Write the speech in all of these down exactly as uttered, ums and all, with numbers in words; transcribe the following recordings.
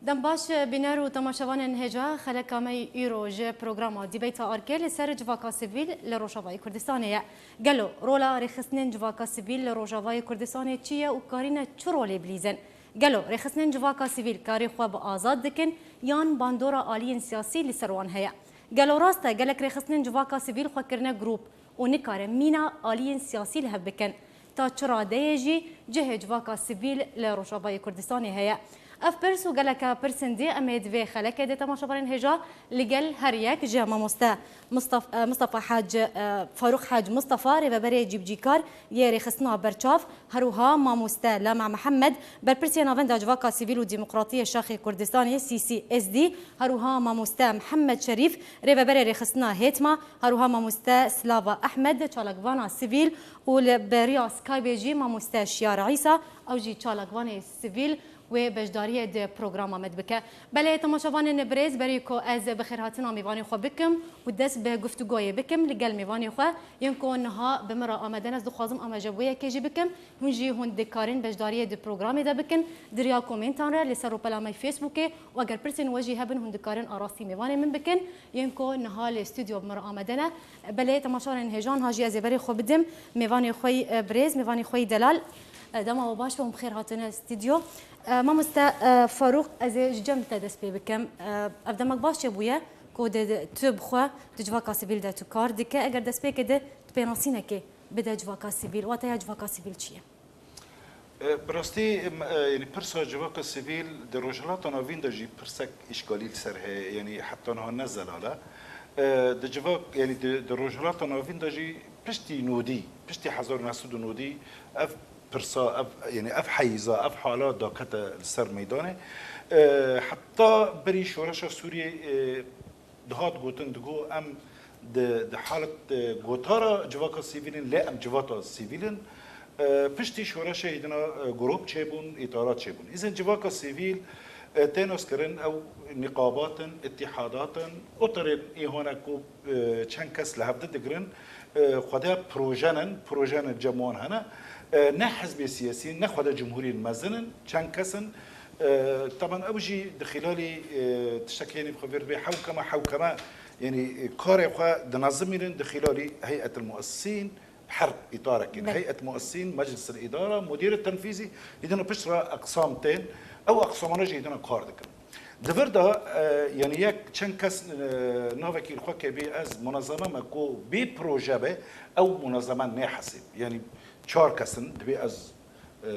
Dem baş, bîner û temaşevanên hêja, xeleka me yî îro ji programa Dîbeyta Arkê li ser civaka sivîl li Rojavayê Kurdistanê ye. Gelo rola rêxistinên civaka sivîl li Rojavayê Kurdistanê çi ye û karîne çi rolê bilîzin? Gelo rêxistinên civaka sivîl karê xwe bi azad dikin yan bandora aliyên siyasî li ser wan heye? Gelo rast e gelek rêxistinên civaka sivîl xwe kirine grûp û nikarin mîna aliyên siyasî li hev bikin? Ta çi radeyê jî cihê civaka sivîl li Rojavayê Kurdistanê heye? Ev pirs û geleke pirsên dî em ê di vê xelekê de temaşevanên hêja li gel her yek ji mamoste Mistaf-, e, Mistefa Hac, e, Farûq Hac Mistefa, rêveberê cîbicîkar yê rêxistina berçav, her wiha mamoste Lama Mihemed, berpirsê Navenda Civaka Sivîl û Demokratiyê Şaxê Kurdistanê, C C S D, her wiha mamoste Mihemed Şerîf, rêveberê rêxistina Hêtma, her wiha mamoste Slava Ehmed, çalakvana sivîl û li beriya Skypeê jî mamoste Şiyar Îsa, ew jî çalakvanê sivîl wê beşdariyê di programa me dibike. Belê, temaşevanên birêz, berî ku ez bi xêrhatina mêvanê xwe bikim û dest bi guftûgoyê bikim li gel mêvanê xwe, yên ku niha bi min re amede ne, ez dixwazim amaje bi wê yekê jî bikim. Hûn jî hûn dikarin beşdariyê di programê de bikin, di riya komentan re li ser rûpela me Facebookê û eger pirsên we jî hebin, hûn dikarin arastî mêvanê min bikin, yên ku niha li stûdyo bi min re amede ne. Belê, temaşevanên hêja, niha jî ez ê berê xwe bidim mêvanê xwe yî, e, birêz, mêvanê xwe yî delal. E, dema we baş be, hûn bi xêr hatine stûdyo. E, mamoste, e, Farûq, ez ê ji cem te dest pê bikim. E, ev demek baş çêbûye ku di, di, tu bi xwe di civaka sivîl de tu kar dike. Eger destpêkê de tu pênasînekê bide civaka sivîl, wateya civaka sivîl çi ye? E, bi rastî, em, e, yanî pirsa civaka sivîl di Rojhilata Navîn de jî pirsek îşkalî li ser heye, yanî heta niha ne zelal e. E, di civak, yanî di, di Rojhilata Navîn de jî piştî nodî, piştî hezar û neh sed û nodî ev pirsa, ev, yanî ev heyîza, ev hala dakete li ser meydanê. E, heta berî şoreşa Sûriyê, e, dihat gotin, digot, em di, di halet, e, gotara civaka sivîl in, lê em civata sivîl in. E, piştî şoreşê hêdina, e, grûp çêbûn, îtarat çêbûn. Îzin civaka sivîl, e, tê naskirin, ew nîqabat in, îtîhadat in, oterên îhane ku, e, çend kes li hev digirin, e, xwede proje nin, proje ne cem wan hene. E, ne hizbê siyasî, ne xwede cumhuriyên mezin in, çend kes in. E, taban ew jî di xîlalî, e, tiştekî yenî bi xwe vê dibê hewkeme, hewkeme, yanî, e, karê xwe dinezimînin di xîlalî Heyet el Muessîn, her îtarekî. Belê. Heyet Muessîn, Meclis el Îdara, Mudîr el Tenfîzî, hêdina pişt re eqsam tên, ew eqsamane jî hêdina kar dikin. Di vir de, e, yanî yek çend kes, e, navekî li xwe kê bî, ez munezeme me ku bê proje be, ew munezeme nehesib. Yanî çar kes in, dibê ez e,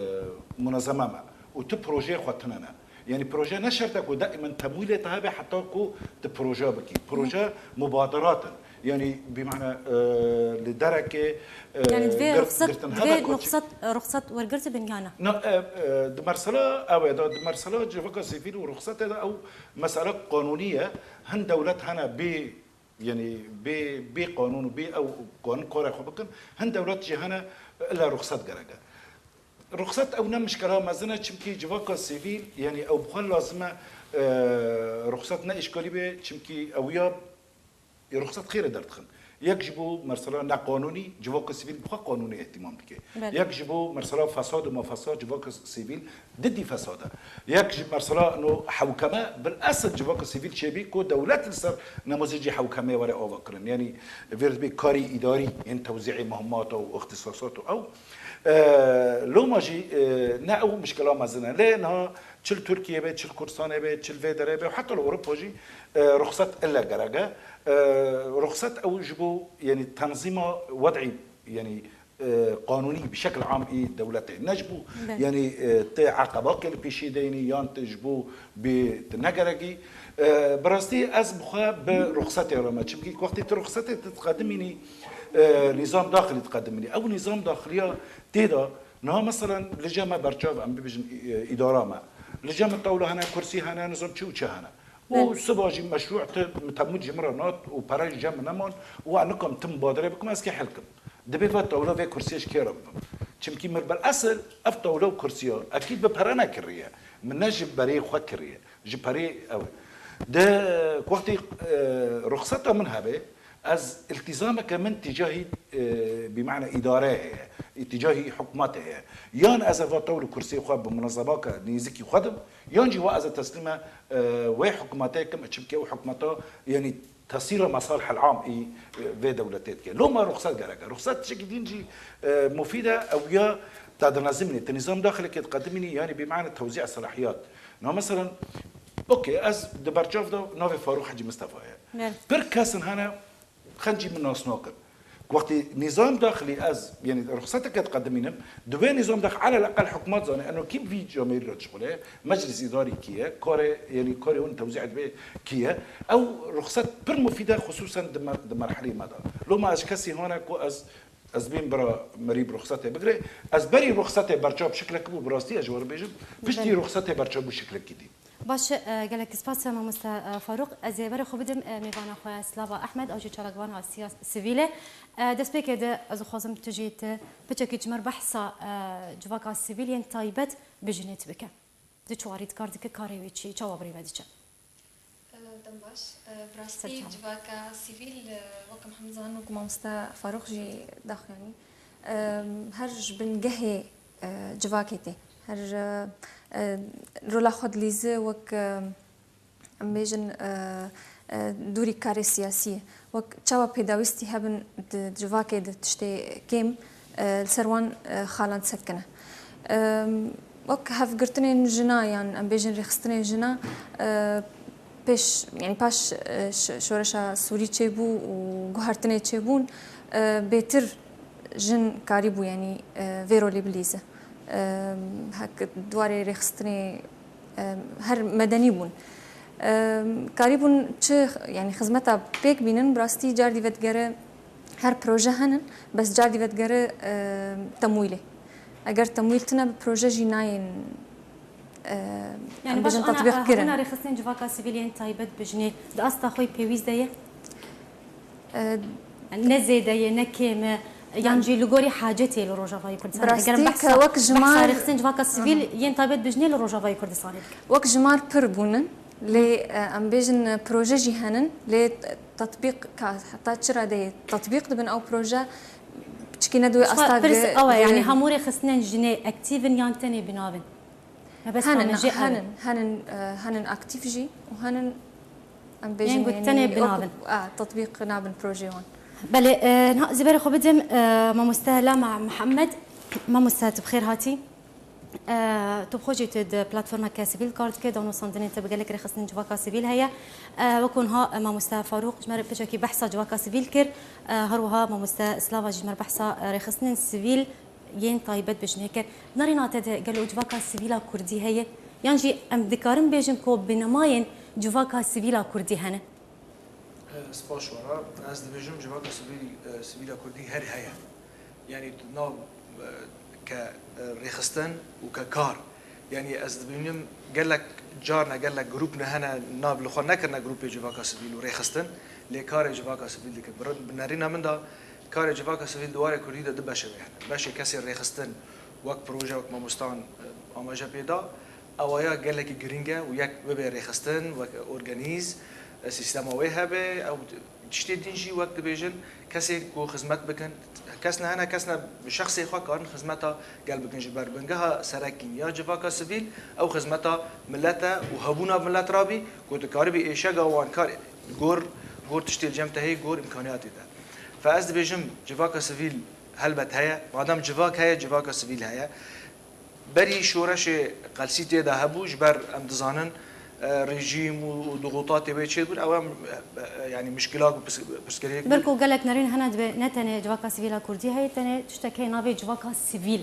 munezeme me û tu projeyê xwe tune ne. Yanî proje ne şert e ku daîmen temwîlê te hebe heta ku tu proje bikî. Proje mubaderat in. Yanî bimane, e, li derekê, e, Yanî divê gir-, rixset, girtin divê hebe ku çi- rixset, rixset wergirtibin ya ne? Na, e, e, di mersela ew e de, di mersela civaka sivîl û rixsetê de ew mesele qanûnî ye. Hin dewlet hene bê Yanî bê, bê qanûn û bê ew kanin karê xwe bikin, hin dewlet jî hene, illa ruxsat gerek e. Ruxsat ew ne mişkela mezin e, çimkî civaka sivîl, yanî ew bi xwe lazim e, e, ruxsat ne îşkalî be, çimkî ew ya, e, ruxsat xêre derdixin. Yek ji bo mersela neqanûnî, civaka sivîl bi xwe qanûnê îhtîmam dike. Belê. Yek ji bo mersela fesad û mafesad civaka sivîl, Didî fesad e. Yek ji mersela no hewkeme, bil esil civaka sivîl çêbî ku dewlet li ser nemazê cî hewkemê were ava kirin. Yanî vê dibê karî îdarî, yên tewzîê mehmata û îxtisasat û ew. E, loma jî, e, ne ew mişkila mezin e. Lê niha çi li Tirkiyê be, çi li Kurdistanê be, çi li vê derê be, heta li Ewropa jî, e, ruxsat ille gerek e. E, ruxsat ew ji bo, yanî tenzîma wed'î, yanî e, qanûnî bi şekil am î dewletê. Ne ji bo, Belê. yanî, e, ti eqebakê li pêşî deynî yan ti ji bo bê ti negeregî. E, bi rastî ez bi xwe bi ruxsetê re me. Çimkî wextê tu ruxsetê tu diqedimînî, e, nîzam daxilî diqedimînî. Ew nîzam daxiliya tê de, niha meselen li cem me berçav em bibêjin, e, îdara me. Li cem min tewla hene, kursî hene, nizam çi û çi hene. Û Belê. siba jî meşrû te temwîl ji min re nat û pere ji cem min neman û ez nikim tim badirê bikim, ez kê hilkim. Dibê va tewla vê kursiyê ji kê re bibim? Çimkî min bil esil ev tewla û kursiya ekîd bi pere nekiriye. Min ne ji berê xwe kiriye. Ji perê ew e. De wextê, e, ruxseta min hebe, Ez îltîzameke min tîcahî, e, bîmane îdare heye, tîcahî hikûmetê heye. Yan ez ê va tewr û kursiyê xwe bi munezemaka nêzikî xwe dim, yan jî wa ez ê teslîme, e, wê hikûmetê kim, çimkî ew hikûmeta, yanî tesîra mesalihel am î, e, vê dewletê dike. Loma ruxsat gerek e. Ruxsat tiştekî din jî, e, mufîd e, ew ya te dinezimînî, tu nîzam daxilekê diqedimînî, yanî bîmane tewzîa selahiyat. Na, meselen, okey, ez di berçav de navê Farûq Hecî Mistefa ye. Belê. Pir kesin hene, xencî min nas nakin. Wextî nîzam daxilî ez, yanî ruxseteke diqedimînim, di wê nîzam daxil, elel eqel hikûmet zane, eno kî vî camêrî re dişuxile, meclis îdarî kî ye, karê, yanî karê hûn tewzî dibê kî ye. Ew ruxset pir mufîd e, xisûsen di mer-, di merhelê me de. Loma ez ji kesî hane ku ez, ez bêm bira merî bi ruxsetê bigire. Ez berî ruxsetê berçav şiklek bû, bi rastî ez ji we re bêjim, piştî Belê. ruxsetê berçav bû şiklekî dî. Baş e, gelek spas e, mamoste, e, Farûq. Ez ê berê xwe bidim, e, mêvana xwe Slava Ehmed, ew jî çalakvana siya-, sivîl e. E, destpêkê de ez dixwazim tu jî tu piçekî ji me re behsa, e, civaka sivîl yên taybet bi jinê tu bike. Di çi warî dikar dike, karê wê çi, çawa birî ve diçe? E, dem baş. E, bi rastî Serçe. civaka sivîl, e, wek em hemî zanin û ku mamoste Farûq jî daxuyanî, e, her ji bingehê e, civakê tê. Her, e, e, rola xwe dilîze wek, e, em bêjin, e, e, dûrî karê siyasî ye. Wek çawa pêdawîstî hebin di civakê de tiştê kêm, e, li ser wan, e, xalan set dikine. E, wek hevgirtinên jina yan em bêjin rêxistinên jina, e, pêş, yanî paş, e, ş-, şoreşa Sûrî çêbû û guhertinê çêbûn, e, bêtir jin karîbû, yanî, e, vê rolê bilîze. E, hek di warê rêxistinê, e, her medenî bûn. E, karîbûn çi, yanî xizmeta pêk bînin, bi rastî cardî vedigere her proje henin, bes cardî vedigere, e, temwîlê. Eger temwîl tine, bi proje jî nayên, e, Yanî em baş bêjin ana, tatbîq e, kirin. Hebûna rêxistinên civaka sivîl yên taybet bi jinê di asta xwe pêwîst de ye? E, Yanî ne zêde ye, ne kêm e, yan jî li gorî hacetê li Rojavayê Kurdistanê. Bi Eger em rastî behsa, ke wek jimar behsa rêxistinên civaka sivîl yên taybet bi jinê li Rojavayê Kurdistanê dikin. Wek jimar pir bûnin, lê, e, em bêjin, e, proje jî henin, lê tatbîq ka heta çi radeyê tatbîq dibin ew proje, çikî ne di wê asta Pirs gi-, ew e, yanî gi- hemû rêxistinên jinê aktîv in yan tenê bi nav in? Mebesta Henin, me jê ew e. henin, henin, e, henin aktîf jî û henin, em bêjin, Yên ku yanî tenê bi wek, nav in. a, tatbîq nabin projeyê wan. Belê, e, niha ez ê berê xwe bidim, e, mamoste Lama Mihemed. Mamoste, tu bi xêr hatî. E, tu bi xwe jî tu di platformeke sivîl kar dikî, danûstandinên te bi gelek rêxistinên civaka sivîl heye. E, wek niha, e, mamoste Farûq ji me re piçekî behsa civaka sivîl kir. E, her wiha mamoste Slava jî ji me re behsa, e, rêxistinên sivîl yên taybet bi jinê kir. Di nerîna te de gelo civaka sivîla kurdî heye? Yan jî em dikarin bêjin ku binemayên civaka sivîla kurdî hene? E, spas ji we re. Ez dibêjim civaka sivîl, e, sivîla kurdî her heye. Yanî nav, e, ke, e, rêxistin û ke kar. Yanî ez dibînim gelek carne, gelek grûp ne hene nav li xwe nekirine grûpê civaka sivîl û rêxistin, lê karê civaka sivîl dikin. Bi ri-, bi nerîna min de karê civaka sivîl di warê kurdî de du beşê wê hene. Beşê kesê rêxistin wek proje, wek mamostan, e, amaje pê da, ewa ya gelekî girîng e û yek bibe rêxistin, wek organîz, e, sîstema wê hebe, ew Tiştê din jî wek dibêjin, kesên ku xizmet bikin, kes ne hene, kes ne bi şexsê xwe karin xizmeta gel bikin. Ji ber bingeha serekîn ya civaka sivîl, ew xizmeta milet e û hebûna milet rabî ku dikaribî êşega wan kar gor, gor tiştê li cem te heye, gor îmkaniyatê te. Fe ez dibêjim civaka sivîl helbet heye. Madem civak heye, civaka sivîl heye. Berî şoreşê Qelsî tê de hebû, ji ber em dizanin, e, rejîm û, û dixûtatê wê çêbûn, ew em, e, e, yanî mişkilak û pirs-, pirsgirêk Ber bûn. Ku gelek nerîn hene dibê ne tenê civaka sivîla kurdî heye, tenê tiştek heye navê civaka sivîl.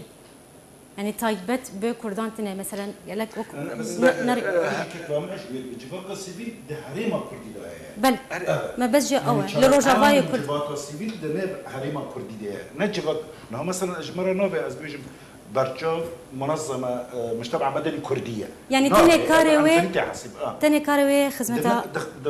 Yanî taybet bi kurdan tine, meselen, gelek wek Em, ne-, em, nerî- e, Civaka sivîl di herêma kurdî de heye. Belê. Her- Evet. Me bes jê Yanî ew e. Li çalakvanên Rojavayê Kurd. Civaka sivîl di nêv herêma kurdî de ye. Ne civak-, niha mesela ji me re nabe ez bêjim, Berçav, munezeme, e, mujtema medenî kurdî ye. Yanî Na, tenê e, karê em wê, tenê te hesîb, a. Tenê karê wê xizmeta Di, di,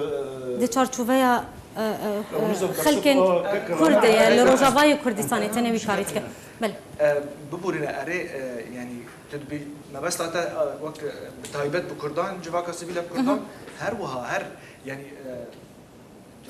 di, di çarçoveya, e, e, Ew nizam e, xelkên berçav, a, Kurd de ye, li Rojavayê Kurdistanê tenê wî karî dike. Belê. E, biborîne erê, e, yanî tu dibî mebesta te, e, wek, e, bi taybet bi Kurdan, civaka sivîl e bi Kurdan, Hı hı. her wiha, her, yanî, e,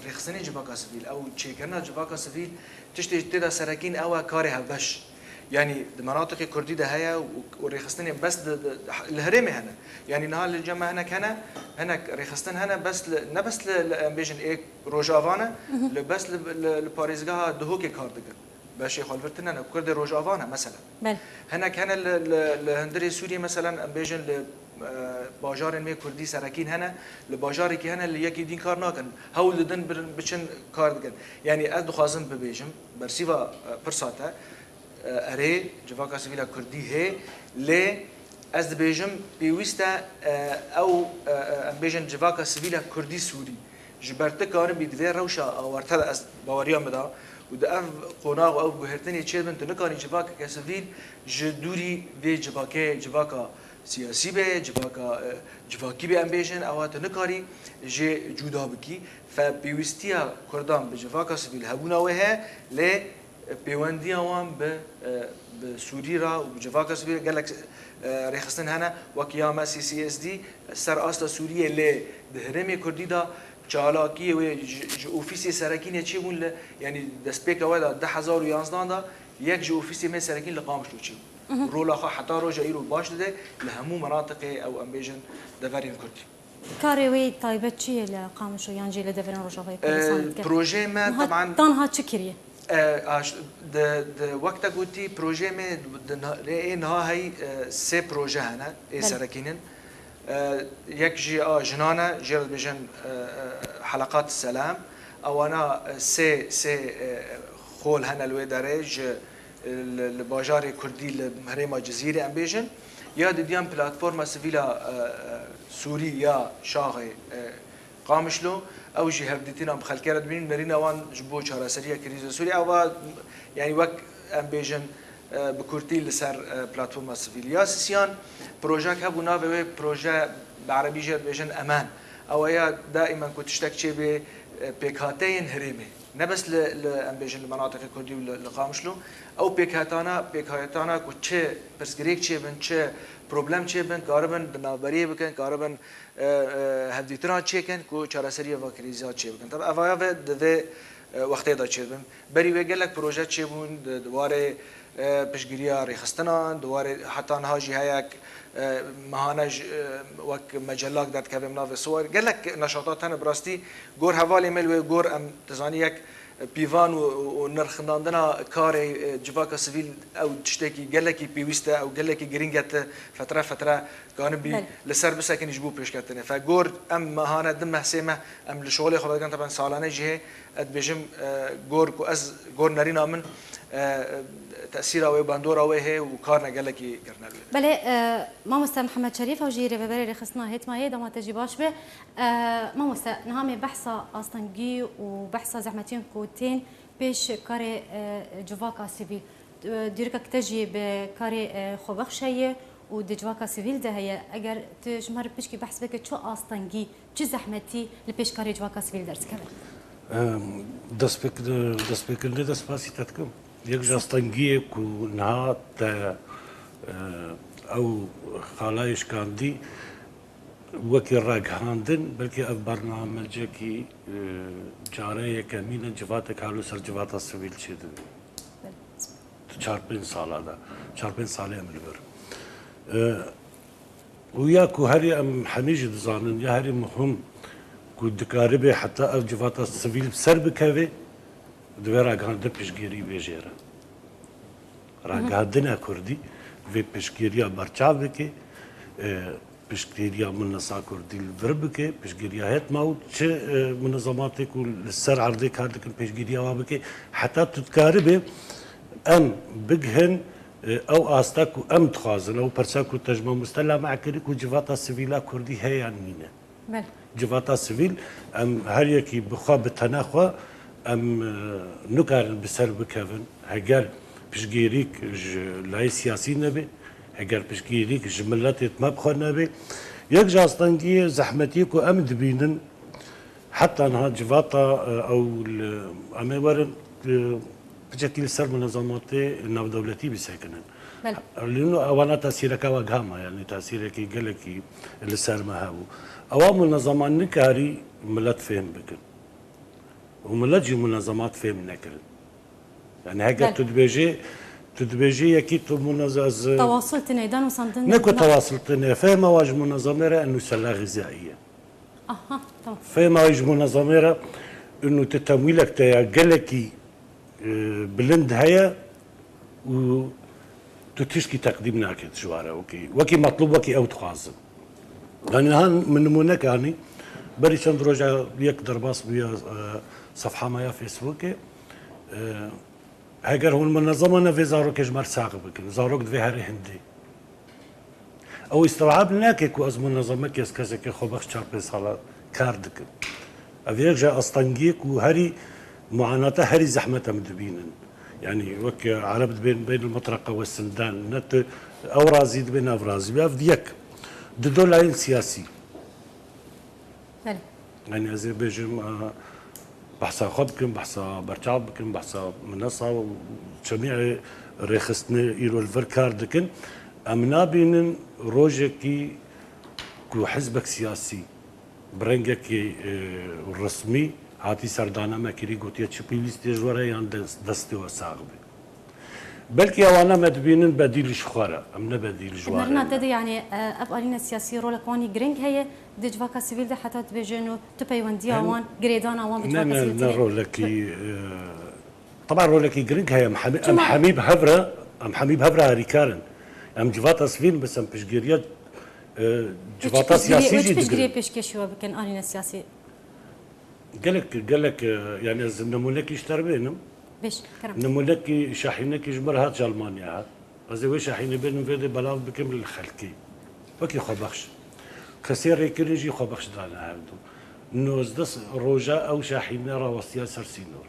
rêxistinên civaka sivîl, ew çêkirina civaka sivîl, tiştê tê de serekîn ew e karê hevbeş. Yanî di menatiqê kurdî de heye û, û rêxistinên bes di, di, li herêmê hene. Yanî niha li cem me hinek hene, hinek rêxistin hene, bes li, ne bes li, li, em bêjin ê Rojava ne, li bes li, li, li parêzgeha Duhokê kar dikin. Beşê xwe li vir tune ne, Kurdê Rojava ne, mesela. Belê. Hinek hene li, li, li hundirê Sûriyê, mesela, em bêjin li, e, bajarên me kurdî serekîn hene, li bajarekî hene, li yekî dîn kar nakin. Hewl didin birin, biçin kar dikin. Yanî ez dixwazim bibêjim, bersîva, e, pirsa te, e, erê, civaka sivîla kurdî hê, lê ez dibêjim pêwîst e, e, ew, e, e, em bêjin civaka sivîla kurdî sûrî ji ber tu karibî di vê rewşa awarte de, ez baweriya min de, û di ev qonax û ev guhertinê çêdibin, tu nikarî civakeke sivîl ji dûrî vê civakê, civaka siyasî be, civaka, e, civakî be em bêjin, ewa tu nikarî jê cuda bikî. Fe pêwîstiya Kurdan bi civaka sivîl hebûna wê heye, lê pêwendiya wan bi, e, bi Sûrî re û bi civaka sivîl gelek, e, rêxistin hene, wek ya me C C S D ser asta Sûriyê, lê di herêmê Kurdî de çalakiyê wê ji, ji ofîsê serekînê çêbûn li, yanî destpêka we de du hezar û yanzdan de yek ji ofîsê me serekîn li Qamişlo çêbû. Rola xwe heta roja îro baş dide li hemû menatiqê ew em bêjin deverên Kurdî. Karê wê taybet çi ye li Qamişlo yan jî li deverên Rojavayê Kurdistanê dike? Projeyê me Niha teban tanha çi kiriye? E, aş-, di, di, wek te gotî, projeyê me di, di, ê niha heyî, e, sê proje hene, ê Belê. serekînin. E, yek jî a jinan e, jê re dibêjin, e, e, Heleqat Selam. Ewana, e, sê, sê, e, xol hene li wê derê ji, e, li, li bajarê Kurdî li herêma Cizîrê em bêjin. Ya didiyan platforma sivîla, e, e, Sûrî ya Şaxê, e, Qamişlo, ew jî hevdîtina bi xelkê re dibînin, nerîna wan ji bo çareseriya krîza Sûriyê. Ew a, yanî wek em bêjin, e, bi kurtî li ser, e, platforma sivîl. Ya sisiyan projek hebû, navê wê proje bi erebî jê dibêjin Emen. Ew ya daîmen ku tiştek çêbê, e, pêkhateyên herêmê. Ne bes li, li, em bêjin li menatiqê kurdî û li, li Qamişlo. Ew pêkhatana, pêkhatana ku çi pirsgirêk çêbin, çi problem çêbin, karibin bi navberiyê bikin, karibin e, e, hevdîtiran çêkin ku çareseriya va krîza çêbikin. Tabi evaya ve di vê, e, wextê de çêbin. Berî wê gelek proje çêbûn di, di warê, e, piştgiriya rêxistinan, di warê heta niha jî heyek, e, mehane ji, e, wek mecelak derdikeve bi navê Siwar. Gelek neşatat hene bi rastî. Gor hevalê me li wê gor em dizanî yek pîvan û, û, û nirxindandina karê, e, civaka sivîl ew tiştekî gelekî pêwîst e, ew gelekî girîng e, tu fetre fetre kanibî Belê. li ser bisekinî ji bo pêşketinê. Fe gor em mehane, du meh, sê meh em li şixulê xwe vedikin, teben salane jî hê, ez dibêjim, e, gor ku ez, gor nerîna min, e, tesîra wê, bandora wê hê û karine gelekî kirine li wê. Belê, e, mamoste Mihemed Şerîf, ew jî rêveberê rêxistina Hêtmayê, dema te jî baş be. E, mamoste, niha me behsa astengî û behsa zehmetiyên ku tên pêş karê, e, civaka sivîl. E, dîrokek te jî bi karê, e, xwebexşe ye û di civaka sivîl de heye. Eger tu ji me re pişkî behs bike, çi astengî, çi zehmetî li pêş karê civaka sivîl derdikeve? Em, destpêk-, destpêkirine de spasî te dikim. Yek ji astengiyê ku niha te, e, ew xalayê şikandî, wekî ragihandin, belkî ev bernamecekî, e, care yekemîn e, civatek halo ser civata sivîl çêdibî. Di çar pênc sala de, çar pênc salê em li vir. E, û ya ku herî em hemî jî dizanin, ya herî muhim ku dikaribe heta ev civata sivîl bi ser bikeve, divê ragihandin piştgirî bê jê re. Ragihandina kurdî divê piştgiriya berçav bike, e, piştgiriya Milnesa Kurdî li vir bike, piştgiriya Hêtma û çi, e, munezematê ku li ser erdê kar dikin piştgiriya wa bike. Heta tu dikaribê em bigihin, e, ew asta ku em dixwazin, ew persa ku te ji mamoste Lame kirî ku civata sivîla kurdî heye yan nîne. Belê. Civata sivîl, em her yekî bi xwe, bi tene xwe, em, e, nikarin bi ser bikevin. Heger piştgirîk ji layê siyasî nebe, heger piştgirîk ji miletê me bi xwe nebe. Yek ji astengiyê, zehmetiyê ku em dibînin, heta niha civata, e, ew li, em ê werin, e, piçekî li ser munezematê navdewletî bisekinin. Belê. Lê ewana tesîreke we gama, yanî tesîrekî gelekî li ser me hebû. Ewa munezeman nikarî milet fêm bikin. Û milet jî munezemat fêm nekirin. Yani heger Belê. tu dibêjê, tu dibêjê yekî tu muneze-, ez, Tewasil tine, danûsandin ne ku ne- tewasil tine, fehma wa ji munezemê re enu sela xizaiye. Aha, tamam. Fehma wa ji munezemê re enu te temwîlek te ya gelekî, e, bilind heye û tu tişkî teqdîm nake ji ware, wekî, wekî metlûb, wekî ew dixwazin. Yani niha min nimûnek anî, berî çend roja yek derbas bûye, e, sefha me ya Facebookê. E, heger hûn munezema ne vê zarokê ji me re sax bikin, zarok divê here hindê. Ew îstewab nake ku ez munezemekê, ez kesekê xwebexş çar pênc sala kar dikim. Ev yek ji astengiyê ku herî muanata, herî zehmet em dibînin. Yani wek Ereb dibên beyn metraqe we sindan, ne tu ew razî dibe, ne ev razî be. Ev yek. Dido layên siyasî. Belê. Yani ez ê bêjim, e, behsa xwe bikim, behsa berçav bikim, behsa minesa û çemî rêxistinê îro li vir kar dikin. Em nabînin rojekî ku hizbek siyasî bi rengekî, e, resmî hatî serdana me kirî, gotiye çi pêwîstî ye ji we re yan des-, destê we sax be. Belkî ewana me dibînin bedîl ji xwe re. Em ne bedîl ji wan re. Nerina te de, yani, e, ev alîna siyasî rolek wan î giring heye di civaka sivîl de, heta dibêjin û tu peywendiya Em wan, girêdana wan bi Ne, civaka ne, sivîl ne têne? rolekî, e, Teba rolekî giring heye. Em hemî, em Çima? hemî bi hev re, em hemî bi hev re harîkar in. Em civata sivîl, bes em piştgiriya, e, civata siyasî jî digirin. Piştgiriyê pêşkêşî we bikin, alîna siyasî. Gelek, gelek, e, yani ez nimûnekî ji te re bênim. Bêj, kerem. Nimûnekî Şahînekî ji min re hat ji Almanya hat. Ez ê wê Şahînê bênim vê de belav bikim li xelkê. Wekî xwebexş. Kesê rêkirin jî xwebexş dane hevdu. Nozdeh roja ew Şahîne rawestiya ser sînor.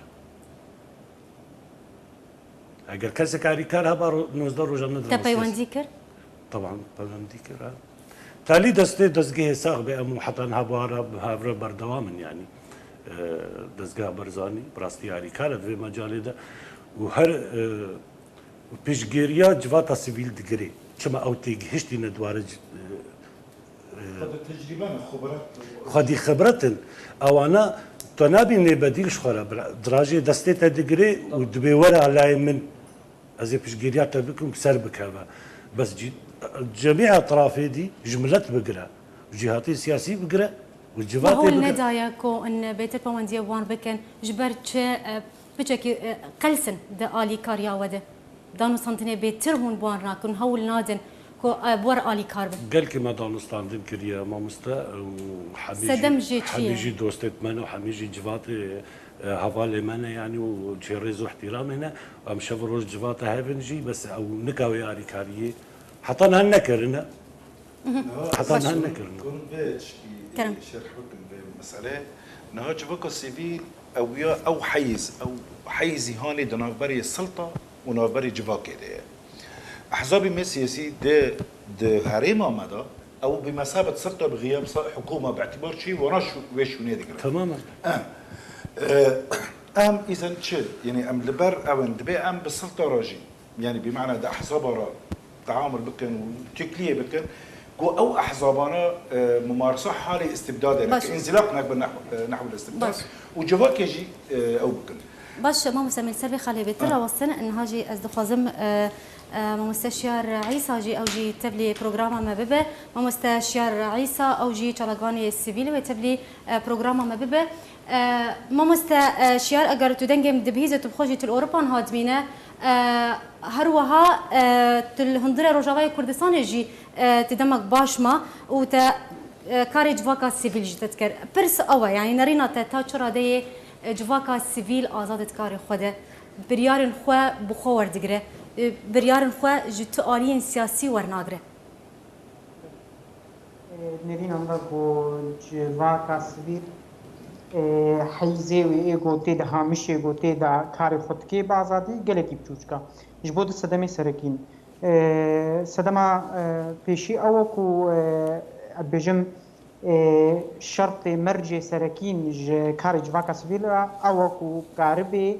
Eger kesek harîkar heba ro-, nozdeh rojan ne Te peywendî kir? Taban peywendî kir, ha. Talî destê dezgehê sax be, em heta niha bi ara bi hev re berdewam in, yanî, e, dezgeha Barzanî bi rastî harîkar e di vê mecalê de û her, e, piştgiriya civata sivîl digirê. Çima ew têgihiştîne di ware ci-, e, Xwedî tecrîbe ne, xibret. Xwedî xibret in. Ewana tu nabînê bedîl ji xwe re bira. Dirajê destê te digirê û dibê were alayê min. Ez ê piştgiriya te bikim, ser bikeve. Bes cî-, cemî etrafê dî ji milet bigire. Cîhatê siyasî bigire û civatê bigire. Hûn nedaye ku in bêtir peywendiye wan bikin, ji ber çi, e, piçekî, e, qels in di alîkariya we de? Danûstandinê bêtir hûn bi wan nakin, hewl nadin ku, e, bi we re alîkar bin. Gelkî me danûstandin kiriye, mamoste, û hemî jî, Sedem jê çi hemî ye? jî dostêt me ne, hemî jî civatê, e, hevalê me ne, yanî û çê rêz û ihtiramê ne. Em şev û roj civata hev in jî, bes ew nika wê alîkariyê heta niha nekirine. Heta niha nekirine. Hûn vê tiştî Kerem. şerh bikin vê meselê. Niha civaka sivîl ew ya, ew heyz, ew heyzî hanê di navberê silta û navberê civakê de ye. Ehzabê me siyasî di, di herêma me de ew bi mesabet silta bi xiyab sa-, hikûma bi îtibar çi wana şu, wê şûnê digirin. Temamen. Em, e, em îzen çi? Yanî em li ber ew in, dibê em bi silta re jî. Yanî bi mana di ehzaba re teamul bikin û tekliyê bikin ku ew ehzabana, e, mumaresa halê istibdadê Baş. nekin, înzilaq nekin nehw-, e, nehwul istibdad Baş. û civakê jî, e, ew bikin. Baş, mamoste, em li ser vê xalê bêtir Ah. rawestin. Niha jî ez dixwazim, e, e, mamoste Şiyar Îsa jî, ew jî tevlî programa me bibe. Mamoste Şiyar Îsa, ew jî çalakvanê sivîl wê tevlî, e, programa me bibe. E, mamoste, e, Şiyar, eger tu dengê min dibihîze, tu bi xwe jî tu li Ewropan hatibîne, e, her wiha, e, tu li hundirê Rojavayê Kurdistanê jî, e, tu demek baş ma û te, e, karê civaka sivîl jî te dikir. Pirs ew e, yanî nerîna te ta çi radeyê, e, civaka sivîl azad e di karê xwe de biryarên xwe bi xwe werdigire, e, biryarên xwe ji tu aliyên siyasî wernagire? Ê, nerîna me ku civaka sivîl, ê, heyzê wê ê ku tê de hamişê ku tê de karê xwe dikê bi azadî gelekî biçûçik e. Ji bo du sedemê serekîn. Ê, sedema, ê, pêşî ew e ku, ê, ez dibêjim, ê, şertê mercê serekîn ji karê civaka sivîl re ew e ku karibê,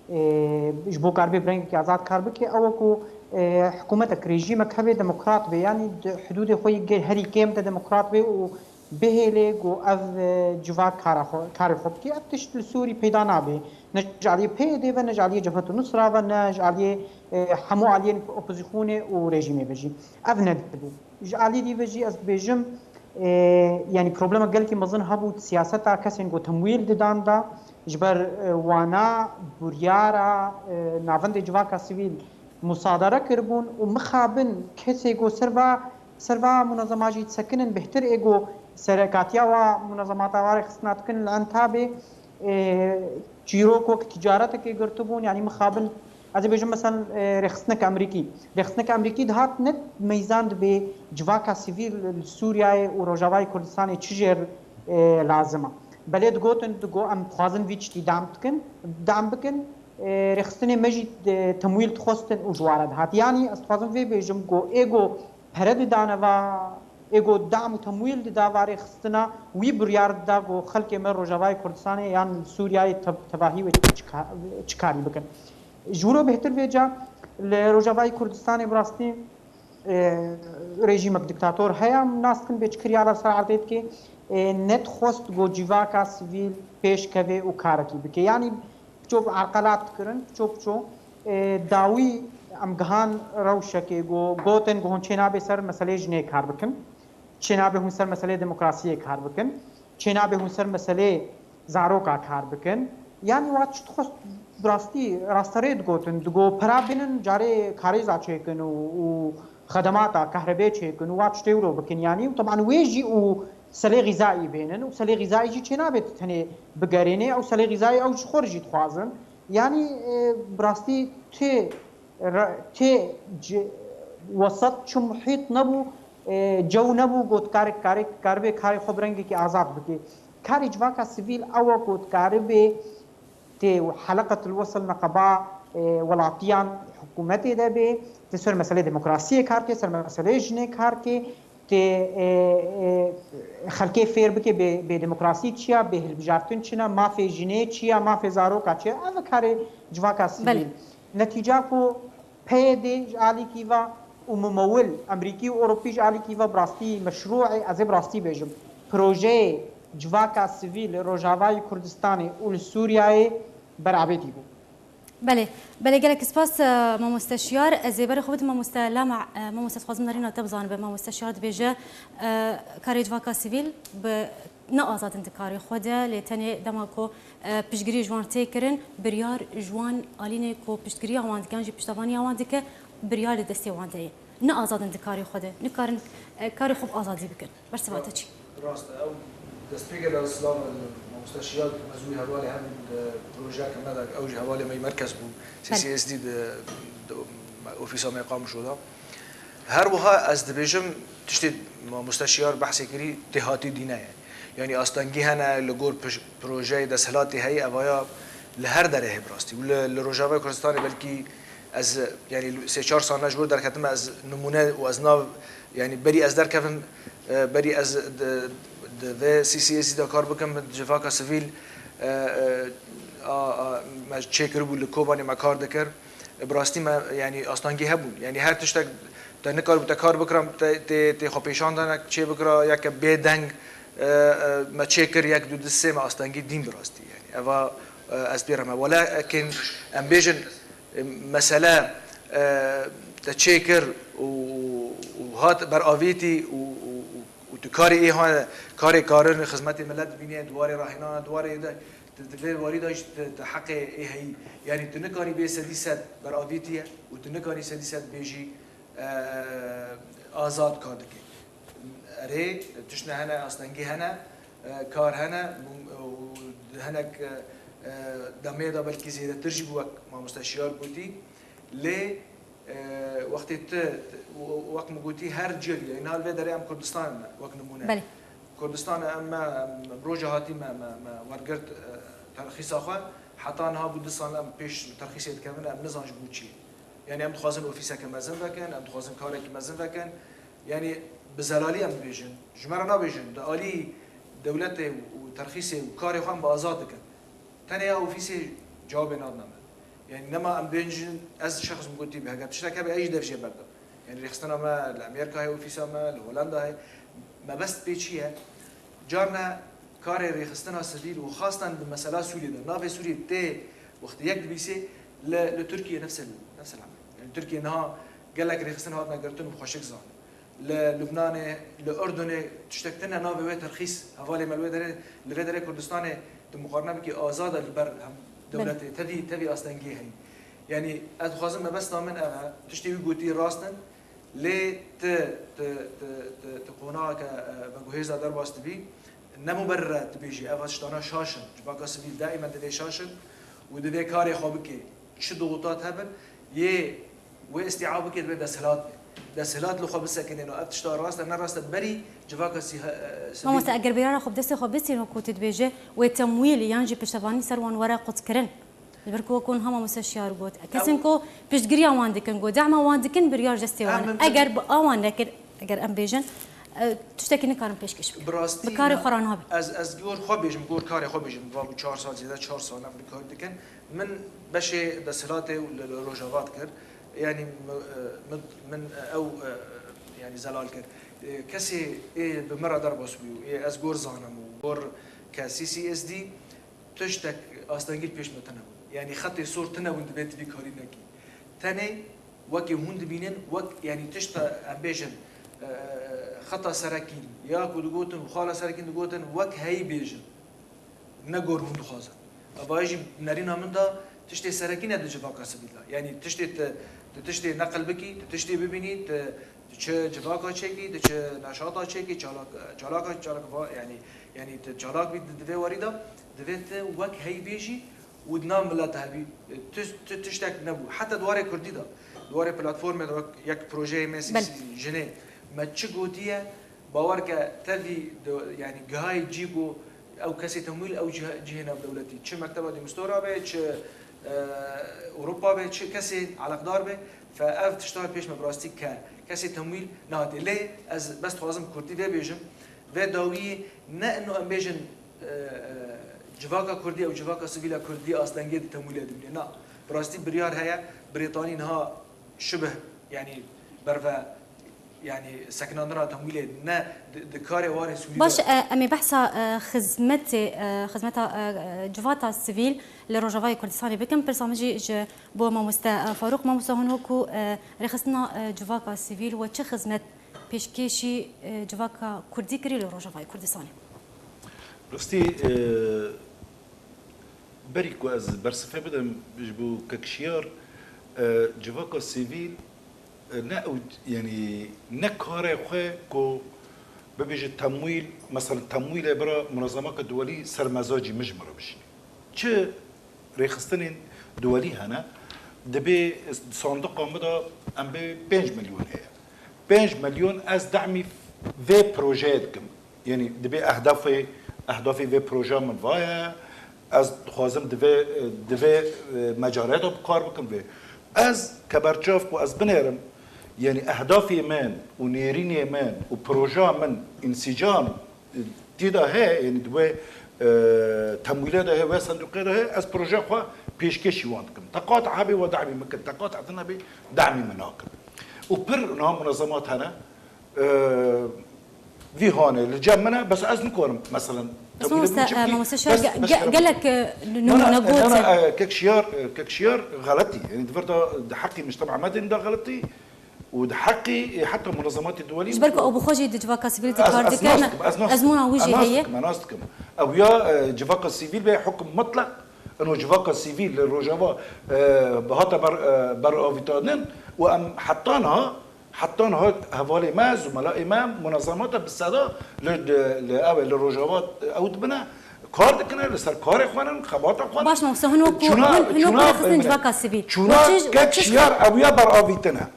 e, ji bo karibê bi rengekî azad kar bike, ew e ku, e, hikûmetek, rejîmek hebe demokrat be, yanî di hidûdê xwe yê gel-, herî kêm de demokrat be û bihêlê ku ev, e, civak kara xwe, karê xwe bike, ev tişt li Sûrî peyda nabe. Ne ji aliyê P Y D'ê ve, ne ji aliyê Cebhetu Nusra ve, ne ji aliyê, e, hemû aliyên opozîsyonê û rejîmê ve jî. Ev nedibe. Ji alî dî ve jî ez dibêjim, e, yanî problema gelkî mezin hebû di siyaseta kesên ku temwîl didan de, ji ber, e, wana, buryara, e, navendê civaka sivîl musadere kiribûn û mixabin kesê ku ser va, ser va munezema jî disekinin bêhtir ê ku serekatiya wa munezemata wa rêxistina dikin li Entabê, e, çîrok wek ticaretekê girtibûn, yanî mixabin, ez ê bêjim, meselen, e, rêxistineke Amerîkî. Rêxistineke Amerîkî dihat ne meyzan dibê civaka sivîl li Sûriyeyê û Rojavayê Kurdistanê çi jê, e, lazim e. Belê digotin, digo em dixwazin vî tiştî dam dikin, dam bikin, e, rêxistinê me jî, e, temwîl dixwestin û ji wara dihat. Yanî ez dixwazim vê bêjim, go ê go pere didane va, ê go dam û temwîl dida va rêxistina, wî biryar dida go xelkê me Rojavayê Kurdistanê yan Sûriyeyê te-, tevahî wê çi ka-, çi karî bikin. Ji wilo bêhtir vêca li Rojavayê Kurdistanê bi rastî, e, rejîmek diktator heye, em nas dikin bê çi kiryara li ser erdê dike, e, nedixwest go civaka sivîl pêş keve û karekî bike. Yanî piço bi erqelat dikirin, piço piço, e, dawî em gihan rewşekê go gotin go hûn çênabe ser meseleyê jinê kar bikin, çênabe hûn ser meseleyê demokrasiyê kar bikin, çênabe hûn ser meseleyê zaroka kar bikin. Yanî wa tişt dixwest bi rastî rasterê digotin, digo pera bînin, carê karêza çêkin û, û xedemata kahrebê çêkin û wa tiştê wilo bikin. Yanî û teban wê jî û selê xîzayî bênin û selê xîzayî jî çênabe tenê bigerênê, ew selê xîzayî ew ji xwe re jî dixwazin. Yanî, e, bi rastî tê re-, tê ci-, wesat çi muhît nebû, e, cew nebû, got karek, karek, karibê karê xwe bi rengekî azad bike. Karê civaka sivîl ew e, got karibê tê heleqetil wesil neqeba, e, welatiyan hikûmetê de bê, tê ser meselê demokrasiyê kar ke, ser meselê jinê kar ke, tê, e, e, xelkê fêr bike bê, bê demokrasî çi ya, bê hilbijartin çi ne, mafê jinê çi ya, mafê zaroka çi ya. Ev karê civaka sivîl. Belê. Netîca ku P Y D ji alîkî ve û mimewil Amerîkî û Ewropî ji alîkî ve bi rastî meşrû e, ez ê bi rastî bêjim. Projeyê civaka sivîl li Rojavayê Kurdistanê û li Sûriyeyê berabetî bû. Belê, belê, gelek spas, e, mamoste Şiyar. Ez ê berê xwe bidim mamoste Lama, e, mamoste, dixwazim nerîna te bizanibe. Mamoste Şiyar dibêje, e, karê civaka sivîl bi ne azad in di karê xwe de, lê tenê dema ku, e, piştgirî ji wan tê kirin, biryar ji wan alînê ku piştgiriya wan dike, yan jî piştevaniya wan dike, biryar li destê wan de ye. Ne azad in di karê xwe de, nikarin, e, karê xwe bi azadî bikin. Bersiva te çi? Rast e, ew destpêkê de silav li mamoste Şiyar, me zû hevalê hev bûn di projeyeke me de, ew ji hevalê me yî merkez bû, Belê. C C S D di, di ofîsa me Qamişlo de. Her wiha ez dibêjim, tiştê mamoste Şiyar behsê kirî, têhatî dîne ye. Yanî astengî hene, li gor pij-, projeyê desthilatê heyî, evaya li her derê heye bi rastî. Û li, li Rojavayê Kurdistanê belkî ez, yanî sê çar sal ne ji wir derketime, ez nimûne û ez nav, yanî berî ez derkevim, e, berî ez di, di vê C C S D de kar bikim, civaka sivîl, e, e, a, a, me çêkiribû, li Kobanê me kar dikir. Bi rastî me, yanî astengî hebûn. Yanî her tiştek te nikaribû te kar bikira, te, tê, tê xwe pêşan de ne çê bikira, yeke bê deng, e, e, me çê kir, yek, du, du, sê me astengî dîn bi rastî. Yanî eva, e, ez pê re me. Wele ekin em bêjin, e, mesele, e, te çê kir û, û hat beravêtî û, û, û, û tu karê ê ha, karê karin xizmetê milet dibînê, di warê rahênana, di warê de, di, di vê warî de jî tu, tu heqê ê heyî. Yanî tu nikarî bê sedî sed beravêtî ye û tu nikarî sedî sed bêjî, e, azad kar dike. Erê, tiştine hene, astengî hene, e, kar hene, mum-, û hinek, e, e, demê de belkî zêdetir jî bû, wek mamoste Şiyar gotî. Lê, e, wextê tu, tu, wek min gotî, her cihê, yanî niha li vê derê em Kurdistan in me, wek nimûne. Belê. Kurdistan em me, em roja hatî me, me, me wergirt, e, terxîsa xwe. Heta niha bû du sal em pêş terxîsê dikevin, em nizan ji bo çi. Yanî em dixwazin ofîseke mezin vekin, em dixwazin karekî mezin vekin. Yanî bi zelalî em dibêjin. Ji me re nabêjin. Di alî dewletê û terxîsê û karê xwe em bi azad dikin. Tenê ya ofîsê cewabê nadine me. Yanî nema em bêjin, ez şexs min gotî, bi heger tiştek hebe, ez jî dev jê berdim. Yanî rêxistina me li Amerîka heye, ofîsa me li Holanda heye. Mebest pê çi ye? Carna karê rêxistina sivîl û xastan di mesela Sûriyê de, navê Sûriyê tê wextê yek dibîsê, li, li Tirkiyê nefsel, nefsel emr. Yani Tirkiye niha gelek rêxistin hatine girtin û xweşik zan. Li Lubnanê, li Urdunê tiştek tune navê wê terxîs, hevalê me li wê derê, li vê derê Kurdistanê tu muqarene bikî azad e li ber hem Belê. Dewletê, tevî, tevî astengiyê heyî. Yani ez dixwazim mebesta min ev e, tiştê wî gotî rast in, lê ti, ti, ti, ti, ti qonaka, e, veguhêza derbas dibî, ne muberrir e dibêjî, ev tiştana şaş in. Civaka sivîl daîmen divê şaş in û divê karê xwe bike. Çi dixutat hebin, yê wê îstîab bike divê desthilat be. Desthilat li xwe bisekinên û ev tişta rast e, ne rast e, berî civaka sî-, e, sivîl. Mamoste, eger biryara xwe bi destê xwe bistînin, wekû tu dibêje, wê temwîl yan jî piştevanî ser wan were qutzkirin. Ji ber ku wekû hema Mûse Şiyar got, kesên ku piştgiriya wan dikin, ku dema wan dikin, biryar ji destê wan in. Eger bi awan nekir, eger em bêjin, e, tiştekî nikarin pêşkêş bikin. Bi rastî karê xwe re nabe. Ez, ez gor xwe bêjim, gor karê xwe bêjim, va bû çar sal, zêde çar sal em bi kar dikin. Min beşê desthilatê û li, li Rojava dikir. Yanî mi-, e, min, min ew, e, yanî zelal kir. E, kesê ê bi min re derbas bû, ê ez gor zanim û gor ke C C S D, tiştek astengî li pêş me tune bûn. Yanî xetê sor tune bûn divê tu vî karî nekî. Tenê wekî hûn dibînin, wek, yanî tişta em bêjin, e, xeta serekîn, ya ku digotin û xala serekîn digotin, wek heyî bêjin. Ne gor hûn dixwazin. Evayê jî nerîna min de tiştê serekî ne di civaka sivîl de. Yanî tiştê tu, tu tiştê neqil bikî, tu tiştê bibînî, tu, tu çi civaka çêkî, tu çi neşata çêkî, çalak, çalaka, çalak va-, yanî, yanî tu çalak bî di, di vê warî de, divê tu wek heyî bêjî û di nav milet hebî, tu, tu tiştek nebû. Heta di warê kurdî de, di warê platformê de wek yek projeyê me Belê. C C jinê me çi gotiye, bawer ke tevî di, yanî gihayê cî ku ew kesê temwîl, ew cih-, cihê navdewletî, çi mekteba Dîmistora be, çi, e, Ewropa be, çi kesê eleqdar be, fe ev tişta pêş me bi rastî ke kesê temwîl nehatê. Lê ez bes dixwazim kurdî vê bêjim, vê dawiyê ne ino em bêjin, e, e, civaka kurdî ew civaka sivîla kurdî astengiyê di temwîlê dimîne. Na, bi rastî biryar heye, Brêtanî niha şibih, yanî berve, yanî sekinandina temwîlê ne di, di karê warê Sûrî Baş, de. E, em ê behsa, e, xizmetê, e, xizmeta, e, e, civata sivîl li Rojavayê Kurdistanê bikin. Pirsa min jî ji bo mamoste, e, Farûq, mamoste hûn wekû, e, rêxistina, e, civaka sivîl we çi xizmet pêşkêşî, e, civaka kurdî kirî li Rojavayê Kurdistanê? Rastî, e, Berî ku ez bersivê bidim ji bo kek Şiyar, e, civaka sivîl, e, ne ew, yanî ne karê xwe ku bibêje temwîl, mesela temwîlê bira munezemaka duwelî ser mezacî min ji min re bişîne. Çi rêxistinên duwelî hene, dibê sandiqa min de em bê pênc milyon heye. Pênc milyon ez demî vê projeyê dikim. Yanî dibê ehdafê, ehdafê vê projeya min va ye. Ez dixwazim di vê, di vê, e, mecarê de bi kar bikim vê. Ez ke berçav ku ez binêrim, yanî ehdafê min û nêrînê min û projeya min însîcam, e, tê de heye, yanî di wê, e, temwîlê de heye, wê sendûqê de heye, ez projeya xwe pêşkêşî wan dikim. Teqat hebê we demî min kin, teqat hevdin hebê demî min nakin. Û pir niha munezemat hene, e, vî hanê li cem min e, bes ez nikarim, meselen, Ez temwîlê mamoste, min çi e, bikî, mamoste Şiyar bes ge-, ge-, beşerim. Gelek, e, Na, na, nimûne na, gotin. Na, e, kek Şiyar, e, kek Şiyar xeletî. Yanî di vir de, di heqî mujtema medeni de xeletî û di heqî, e, heta munezematê duwelî Ji ber ku ew bi xwe jî di civaka sivîl de kar dike, ez nas dikim, ez nas ez mûna wî jî heye. Dikim, ez nas dikim. Ew ya, e, civaka sivîl be hukm mutlaq. Ino civaka sivîl li Rojava, e, hate ber, e, beravîtandin û em heta niha, heta niha hevalê me, zûmelayê me, munezemata bi seda li, li, li, ew ê li Rojava ew dibine, kar dikine, li ser karê xwe ne, xebata xwe ne. Baş, mamoste, hûn wekû, Çûna, hûn, hûn wekû çûna, rêxistin civaka sivîl. Çûna We çi, we kek çi Şiyar ew ya beravîtine.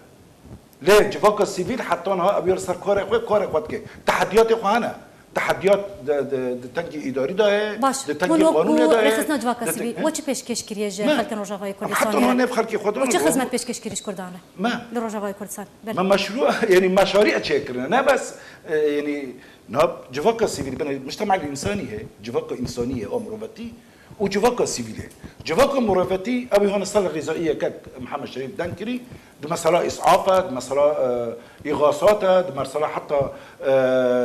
Lê civaka sivîl heta niha ew ya li ser karê xwe, karê xwe dike. Tehediyatê xwe hene. Tehediyat di, di, di tengî îdarî de heye, Baş, di tengî hûn wekû qanûnê de heye, rêxistina civaka di te-, sivîl, he? We çi pêşkêş kiriye ji Me. xelkên Rojavayê Kurdistanê? Heta niha nêv xelkê xwe We çi dana xizmet pêşkêş kirî ji Kurdan re? Me. Li Rojavayê Kurdistanê. Belê. Me meşrû, yanî meşarî çêkirine. Ne bes, e, yanî niha civaka sivîl bine, mujtema însanî heye, civaka însanî ye, a mirovetî. û civaka sivîlê. Civaka murevetî, ew ê hane ser rêzayî yekek Mihemed Şerîf deng kirî, di mesela îs'afa, di mesela, e, îxasata, di mesela heta, e,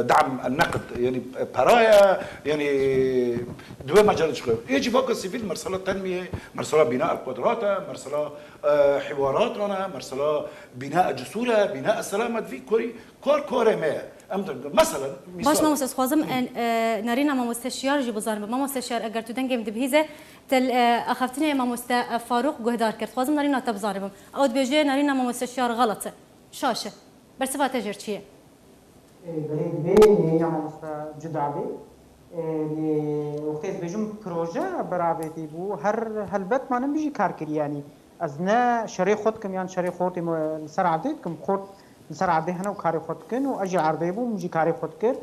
dam neqd, yanî, e, peraya, yanî, di wê mecalê çi qew. Ê civaka sivîl, mersela tenmiyê, mersela bîna el qudrata, mersela, e, hiwaratan e, mersela bîna el cusûr e, bîna el selamet, vî korî, kar karê me ye. Em de, meselen, Baş misal. Mamoste, ez xwazim, e, e, nerîna mamoste Şiyar jî bizanim. Mamoste Şiyar, eger tu dengê min dibihîze, te, e, axaftinê mamoste, e, Farûq guhdar kir. Xwazim nerîna te bizanibim. Ew dibêje nerîna mamoste Şiyar xelet e. Şaş e. Bersiva te jêr çi ye? E, belê divê nêrîna mamoste cuda bê. E, lê wextê ez bêjim proje beravêtî bû, her helbet ma ne min jî kar kirî, yanî ez ne şerê xwe dikim yan şerê xortê min li ser erdê dikim, xort li ser erdê hene û karê xwe dikin û ez jî erdê bûm, min jî karê xwe dikir.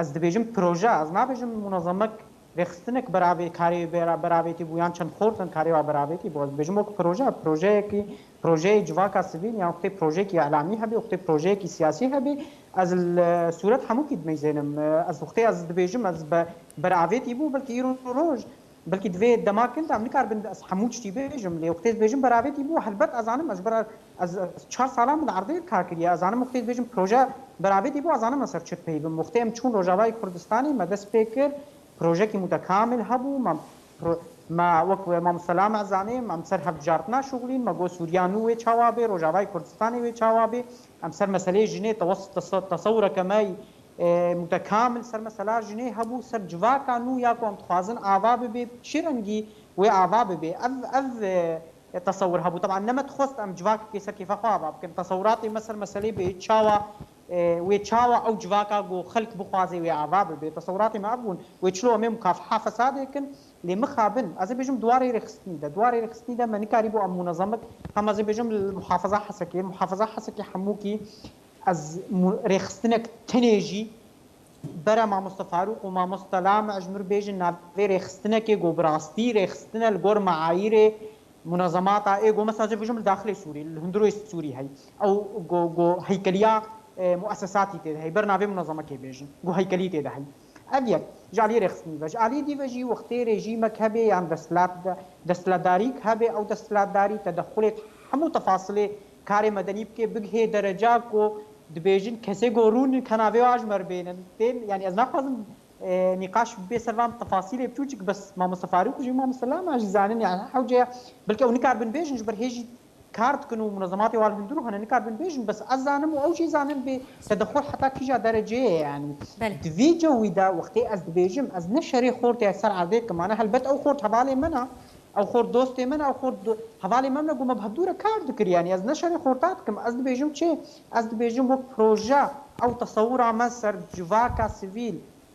Ez dibêjim proje, ez nabêjim munezemek, rêxistinek beravê, karê bera-, beravêtî bû yan çend xort in karê wa beravêtî bû. Ez dibêjim wek proje, projeyekî, projeyê civaka sivîl yan wextê projeyekî îlamî hebe, wextê projeyekî siyasî hebe, ez li sûret hemûkî dimeyzênim. Ez wextê ez dibêjim, ez be-, beravêtî bû, belkî îro roj, belkî di vê dema kin de em nikaribin ez hemû tiştî bêjim, lê wextê ez dibêjim beravêtî bû, helbet ez zanim, ez ji ber ez, ez çar sala min li erdê kar kiriye, ez zanim wextê ez dibêjim proje beravêtî bû, ez zanim ez ser çi pey bim. Wextê em çûn Rojavayê Kurdistanê, me dest pê kir, projekî mutekamil hebû, me pro-, me wek we Mamoste Lame zanê, em ser hevbijartina şixulîn, me got Sûriya nû wê çawa bê, Rojavayê Kurdistanê wê çawa bê, em ser meseleyê jinê tewes-, tese-, tesewureke me, e, mutekamil ser mesela jinê hebû, ser civaka nû ya ku em dixwazin ava bibe, bi çi rengî wê ava bibe. Ev, ev, e, tesewur hebû. Teban ne me dixwest em civakekê ser kêfa xwe ava bikin. Tesewuratê me ser meselê bê çawa, e, wê çawa ew civaka ku xelk bixwaze wê ava bibe. Tesewuratê me ev bûn. Wê çilo em ê mukafaha fesadê kin, lê mixabin. Ez ê bêjim di warê rêxistinî de. Di warê rêxistinî de me nikarîbû em munezemek, hem ez ê bêjim li muhafaza Hesekê. Muhafaza Hesekê hemûkî ez mu-, rêxistinek tenê jî bere Mamoste Farûq û Mamoste Lame ji mir bêjin navê rêxistinekê ku bi rastî rêxistine li gor meayîrê munezemata ê ku mesela ez ê bêjim li daxilê Sûrî, li hundirê Sûrî hey. Ew ku, ku heykeliya, e, muesesatî tê de hey, ber navê munezemekê bêjin, ku heykelî tê de hey. Ev yek, ji aliyê rêxistinî ve. Ji aliyê dî ve jî wextê rejîmek hebe yan desthilat-, desthilatdarîk hebe, ew desthilatdarî tedexulê hemû tefasilê karê medenî bike, bigihê dereca ku dibêjin kesê ku rûn kenavê wa ji me re bênin. Tên, yanî ez naxwazim, e, nîqaş bê ser van tefasîlê biçûçik, bes Mamoste Farûq jî, Mamoste Lame jî zanin, yanî hewce ya, belkî ew nikaribin bêjin, ji ber hê jî kar dikin û munezematê wan li hundir û hene nikaribin bêjin, bes ez zanim û ew jî zanin bê tedexul heta kîja dereceyê ye, yanî. Belê. Di vî cewî de wextê ez dibêjim, ez ne şerê xortê ser erdê dikim, ane helbet ew xort hevalê min e, ew xort dostê min e, ew xort do-, hevalê min e, ku me bi hevdû re kar dikir, yanî ez ne şerê xorta dikim, ez dibêjim çi? Ez dibêjim wek proje, ew tesewura me ser civaka sivîl,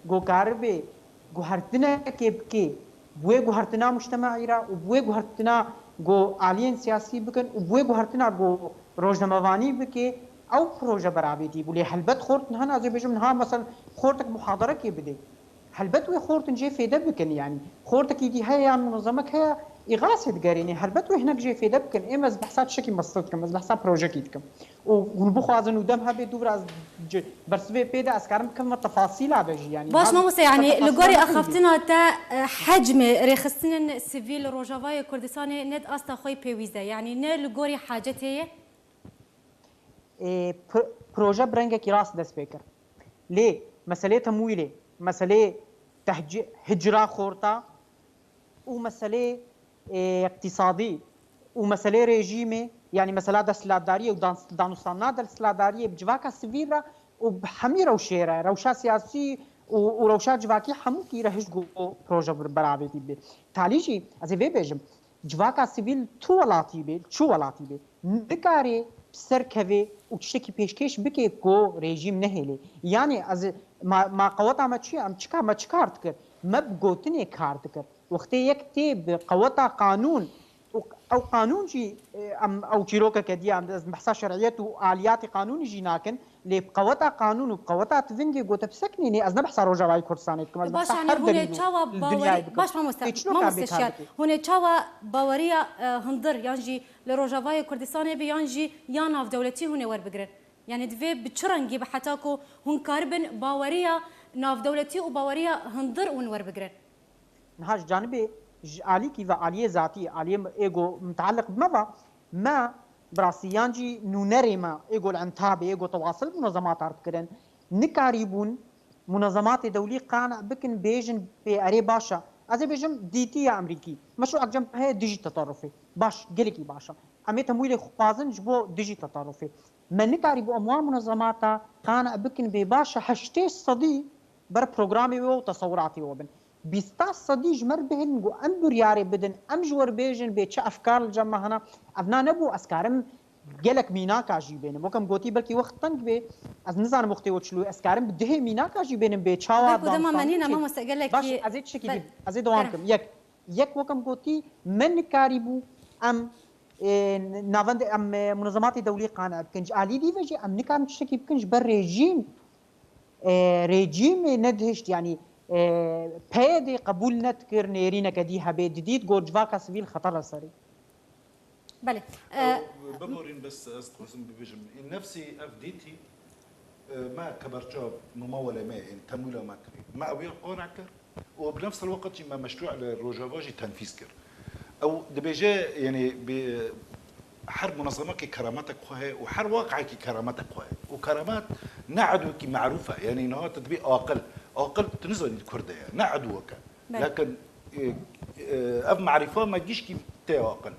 ku karibê guhertinekê bike, bi wê guhertina mujtema'î re û bi wê guhertina ku aliyên siyasî bikin û bi wê guhertina ku rojnamevanî bike, ew proje beravêtî bû. Lê helbet xortin hene, ez ê bêjim niha, meselen, xortek muhadarekê bide. Helbet wê xortin jê fêde bikin, yanî xortekî dî heye yan munezemek heye, îxasê digerînê. Helbet wê hinek jê fêde bikin. Êm ez behsa tiştekî mestir dikim, ez behsa projekî dikim. Û hûn bixwazin û dem hebe dûvra ez ci-, bersivê pê de ez karim bikevime tefasîla de jî, yanî. Baş, mamoste, yanî li gorî axaftina te, e, hecmê rêxistinên sivîl li Rojavayê Kurdistanê ne di asta xwe yê pêwîst de, yanî ne li gorî hacetê ye? Ê, pro-, proje bi rengekî rast dest pê kir. Lê meselê temwîlê, meselê tehci-, hicra xorta û meselê, ê, iqtîsadî û meselê rejîmê, yanî mesela desthilatdariyê û dan-, danûstandina desthilatdariyê bi civaka sivîl re û bi hemî rewşê re, rewşa siyasî û, û rewşa civakî hemûkî re hişt ku proje bir-, beravêtî bê. Talî jî ez ê vê bêjim, civaka sivîl tu welatî bê, çu welatî bê, nikarê bi ser kevê û tiştekî pêşkêş bike ku rejîm nehêlê. Yanî ez, ma, ma qeweta me çi ye? Em çika, me çi kar dikir? Me bi gotinê kar dikir. Wextê yek tê bi qeweta qanûn û ew qanûn jî, e, em ew çîrokeke diye, em, ez behsa şer'iyet û aliyatê qanûnî jî nakin, lê bi qeweta qanûn û bi qeweta tivingê gote bisekinînê, ez ne behsa Rojavayê Kurdistanê dikim, ez Baş, behsa yanî her hûn ê derî çawa û li bawerî-, dinyayê dikim. Baş, mamoste, Ê çilo kar mamoste bê kar Şiyar, bike? Hûn ê çawa baweriya, e, hundir yan jî li Rojavayê Kurdistanê be yan jî ya navdewletî hûn ê werbigirin? Yanî divê bi çi rengî be heta ku hûn karibin baweriya navdewletî û baweriya hundir hûn werbigirin? Niha ji canibê Ji alîkî ve aliyê zatî, aliyê êgo mutaliq bi me ve, me bi rastî yan jî nûnerê me êgo li Entabê, êgo tewasil bi munezemata re dikirin, nikarîbûn munezematê dewlî qane bikin, bêjin pê erê baş e. Ez ê bêjim dîtî ya Emerîkî. Meşrûek cem heye dijî tetarufê. Baş, gelekî baş e. Em ê temwîlê xwe xwazin ji bo dijî tetarufê. Me nikarîbû em wan munezemata qane bikin bê baş e heştê sedî ber programê wê û tesewiratê wê bin. Bîsta sedî ji me re bihêlin ku em biryarê bidin, em ji we re bêjin bê çi efkar li cem me hene. Ev na nebû, ez karim gelek mînaka jî bênim. Wek em gotî, belkî wext teng bê, ez nizanim wextê we çilo, ez karim bi dihê mînaka jî bênim bê çawa Belkî dema danûstandin menîne çê. Mamoste gelekî Baş, ez ê tiştekî Be- bî, ez ê dewam Kerem. Kim. Yek, yek wek em gotî, me nikarîbû em, e, navendê em, e, munezematê dewlî qane bikin. Ji alî dî ve jî em nikarin tiştekî bikin ji ber rejîm, e, rejîmê nedihişt, yanî, e, P Y D qebûl nedikir nêrîneke dî hebe, didît got civaka sivîl xeter li serê. Belê. Ew, E, biborîn bes ez dixwazim bibêjim. Ê nefsî ev dîtî, e, me keberçav mumawelê me, ên temwîla me kirî. Me ew ya qane kir û bi nefs el-weqt jî me meşrû li Rojava jî tenfîz kir. Ew dibêje, yanî bi her munezemekê kerametek xwe heye û her waqayekî kerametek xwe heye. Û keramet ne edwekî merûf e. Yanî niha tu dibî aqil. Aqil tu nizanî di kur de ye. Ne edwek e. Belê. Lakin, e, e, ev merîfa me gişkî tê aqil.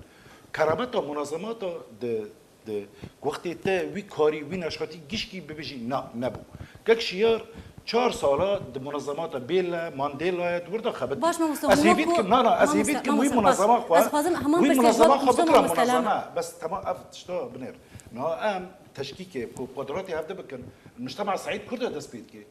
Kerameta munezemata di, di wextê te wî karî, wî neşatî gişkî bibêjî na, nebû. Kek Şiyar çar sala di munezemata Bêle, Mandêlayê, di wir de xebitî. Baş, mamoste, Ez hûn hêvî ku dikim, na, na, ez mamoste, hêvî dikim wî mamoste, baş. munezema xwe, Ez dixwazim hema wî pirsê munezema xwe xwe bikira bikira mamoste munezeme. Lame. Bes tema ev tişta binêr. Niha em teşkîkê ku qudretê hevde bikin, Mujtema Seîd Kurd e dest pê dike.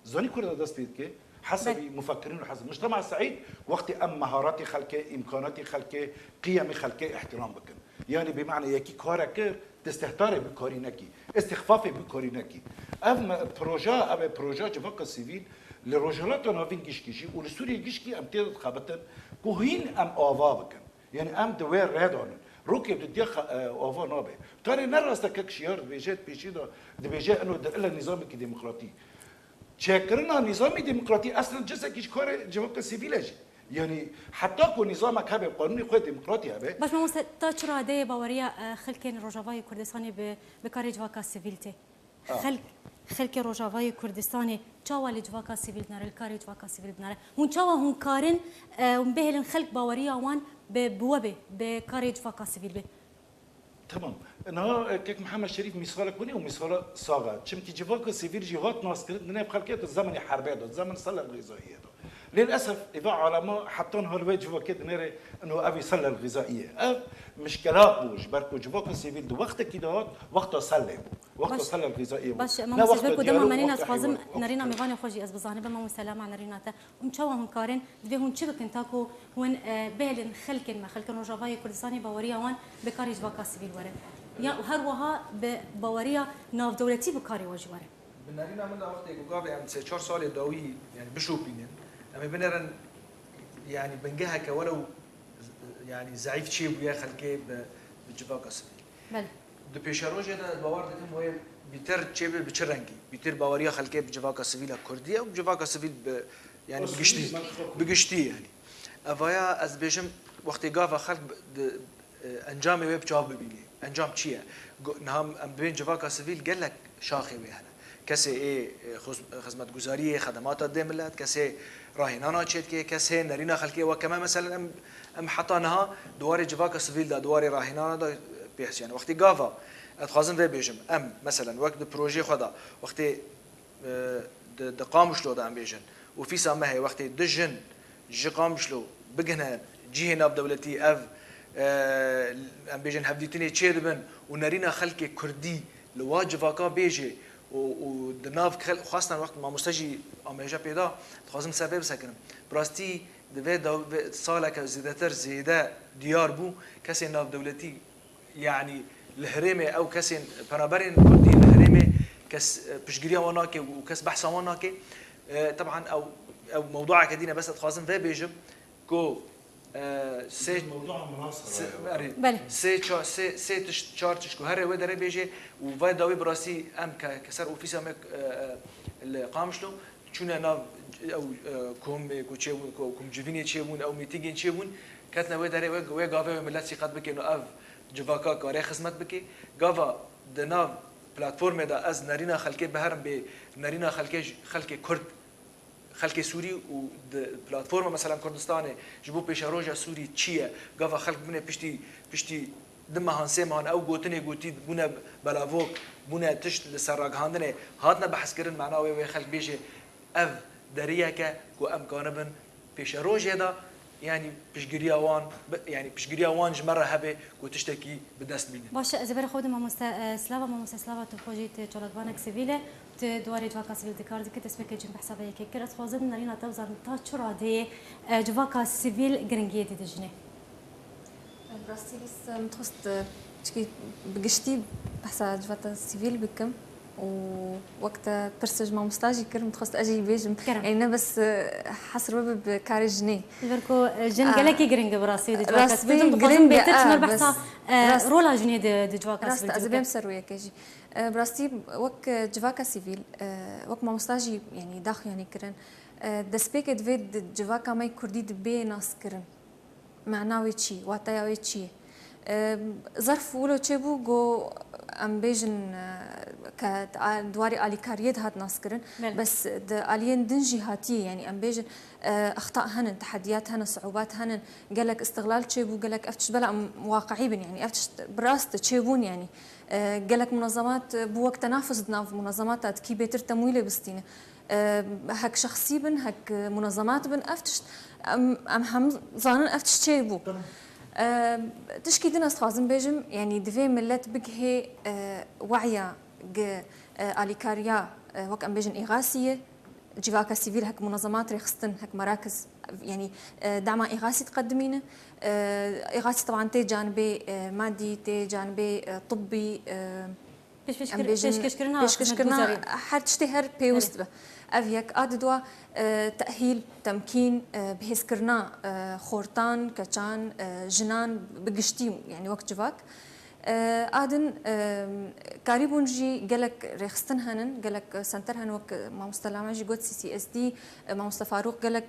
Zanî Kurda dest pê dike? Hesebî Belê. mufekirîn û heseb. Mujtema Seîd, wextê em meharatê xelkê, îmkanatê xelkê, qiyemê xelkê îhtîram bikin. Yanî bi mane yekî karek kir, tu îstihtarê bi karî nekî, îstixfafê bi karî nekî. Ev me, proja, ev ê proja civaka sivîl li Rojhilata Navîn gişkî jî û li Sûriyê gişkî em tê de dixebitin ku hîn em ava bikin. Yanî em di wê rê de nin. Rokê di diya xe-, e, ava nabe. Tarê ne rast e kek Şiyar dibêje, di pêşî de dibêje ino di ile nîzamekî demokratî. Çêkirina nîzamê demokratî eslen cizekî ji karê civaka sivîl e jî. Yanî heta ku nîzamek hebe, qanûnê xwe demokratî hebe. Baş mamoste, ta çi radeyê baweriya, e, xelkên Rojavayê Kurdistanê bi, bi karê civaka sivîl tê? Ah. Xelk, xelkê Rojavayê Kurdistanê çawa li civaka sivîl dinere, li karê civaka sivîl dinere? Hûn çawa hûn karin, e, hûn bihêlin xelk baweriya wan bi, bi we bê, bi karê civaka sivîl bê? Tamam. Niha, e, kek Mihemed Şerîf mîsalek hûn û mîsala sax e. Çimkî civaka sivîl jî hat naskirin di nêv xelkê de zemenê herbê de, zemen Sela Rêzayiyê de. Lê li esef êva alema heta niha li wê civakê dinêre ino ev ê Sela Rêzayiyê. Ev mişkelat bû ji ber ku civaka sivîl di wextekî de hat, wexta Selê bû. Wexta Baş. Sela Rêzayiyê bû. Baş, Ne mamoste, ji wexta ber ku dema diyalog, menîn ez wexta dixwazim hêwar, wexta nerîna hêwar. mêvanê xwe jî ez bizanim, be mamoste Lame nerîna te. Hûn çawa hûn karin, divê hûn çi bikin ta ku hûn, e, bihêlin xelkên me, xelkên Rojavayê Kurdistanê baweriya wan bi karê civaka sivîl were? Ya û her wiha bi baweriya navdewletî bi karê we jî were? Bi nerîna min de wextê ku gavê em sê çar salê dawî, yanî bişopînin, em ê binêrin, yanî bingeheke welew, yanî zeîf çêbûye xelkê bi, bi civaka sivîl. Belê. Di pêşerojê de bawer dikim wê bîtir çêbe bi çi rengî? Bîtir baweriya xelkê bi civaka sivîl a Kurdî ye û bi civaka sivîl bi, yanî bi giştî, bi giştî yanî. Evaya ez dibêjim, wextê gava xelk bi, di, e, encamê wê bi çav bibînî. Encam çi ye? Go-, niha em dibên civaka sivîl gelek şaxê wê hene. Kesê ê, e, xuz-, xizmetguzariyê, xedemata dê milet, kesê rahênana çêdikê, kesê nerîna xelkê weke me, meselen em, em heta niha di warê civaka sivîl de, di warê rahênana de pêhsiyan. Wextê gava, ez dixwazim vê bêjim, em, meselen, wek di projeyê xwe de, wextê e, di, di Qamişlo de em bêjin, ofîsa me heye, wextê du jin ji Qamişlo bigihne cihê navdewletî, ev, e, em bêjin hevdîtinê çêdibin û nerîna xelkê Kurdî li wa civaka bêjê û, û di nav xel-, xwestan wext mamoste jî amêja pê da, dixwazim ser vê bisekinim. Bi rastî di vê daw-, vê saleke zêdetir zêde diyar bû, kesên navdewletî Yanî li herêmê ew kesên penaberên Kurdî li herêmê kes, e, piştgiriya wan nake û kes behsa wan nake. E, teban ew, ew mewdueke dîn e, bes ez dixwazim vê bêjim ku, e, sê, Mewdua minasebe sê, ye. erê, Belê. sê ça-, sê, sê tişt, çar tişt ku here wê derê bêjê û vay dawî bi rastî em ke, ke ser ofîsa me, e, e, li Qamişlo çûne nav, Ew, e, komê ku çêbûn, ku komcivînê çêbûn, ew mîtîngên çêbûn, ketine wê derê wê, wê gavê wê millet sîqet bikin û ev civaka kare xizmet bike. Gava di nav platformê de ez nerîna xelkê biherim bê nerîna xelkê ji, xelkê Kurd, xelkê Sûrî û di platforma, mesela, Kurdistanê ji bo pêşeroja Sûrî çi ye? Gava xelk bûne piştî, piştî du mehan, sê mehan ew gotinê gotî bûne belavok, bûne tişt li ser ragihandinê, hatine behskirin, mena wê wê xelk bêje ev deriyeke ku em kanibin pêşerojê de, yanî piştgiriya wan, bi-, yanî piştgiriya wan ji me re hebe ku tiştekî bi dest bînin. Baş e, ez ê berê xwe bidim mamoste, e, Slava, mamoste Slava, tu xwe jî tu çalakvanek sivîl e, tu di warê civaka sivîl de kar dikî, destpêkê cin behsa vê yekê kir. Ez xwazim nerîna te bizanim ta çi radeyê, e, civaka sivîl giringiyê dide jinê? Bi rastî bes, min dixwest, e, çikî bi giştî behsa civata sivîl bikim û wek te pirs ji mamosta jî kir, min dixwest ez jî bêjim. Kerem. Yanî ne bes, e, hesr bibe bi karê jinê. Ji ber ku, e, jin A, gelekî giring e bi rastî di civaka rastî sivîl. Min dixwazim giring e, bêtir çima a, behsa, bes e, rast, rola jinê di, di civaka rast, sivîl de ez ê bêm bikim. Ser wê yekê jî. E, bi rastî wek, e, civaka sivîl, e, wek mamosta jî, yanî daxuyanî kirin, e, destpêkê divê di civaka me kurdî de bê naskirin. Mena wê çi ye? Wateya wê çi ye? E, zerf wilo çêbû, go em bêjin, e, ke a, di warê alîkariyê de hat naskirin. Belê. Bes di aliyên din jî hatiye, yanî em bêjin, e, exta henin, tehediyat henin, siûbat henin, gelek îstixlal çêbû, gelek ev tişt, bela em waqiî bin, yanî ev tişt bi rast çêbûn, yanî, e, gelek munezemat, e, bû wek tenafus di nav munezemata dikî bêtir temwîlê bistîne. E, hek şexsî bin, hek munezemat bin, ev tişt, em, em hem zanin ev tişt çêbû. Tamam. E, tişkî din ez dixwazim bêjim, yanî divê millet bigihê, e, we'ya gi, e, alîkariya, e, wek em bêjin îxasiyê, civaka sivîl hek munezemat rêxistin, hek merakiz, yanî, e, dema îxasî diqedimîne. E, îxasî teban tê canibê, e, madî, tê canibê, e, tibbî, e, Pêşkêşkir-, em bêjin pêşkêşkirina pêşkêşkirina xizmetguzarî. Her tiştê her pêwist Belê. Be. Ev yek. A didwa, e, tehîl, temkîn, e, bihêzkirina, e, xortan, keçan, e, jinan bi giştî, yanî wek civak. E, a din, e, karîbûn jî gelek rêxistin henin, gelek senter henin, wek mamoste Lame jî got, C C S D, e, mamoste Farûq gelek,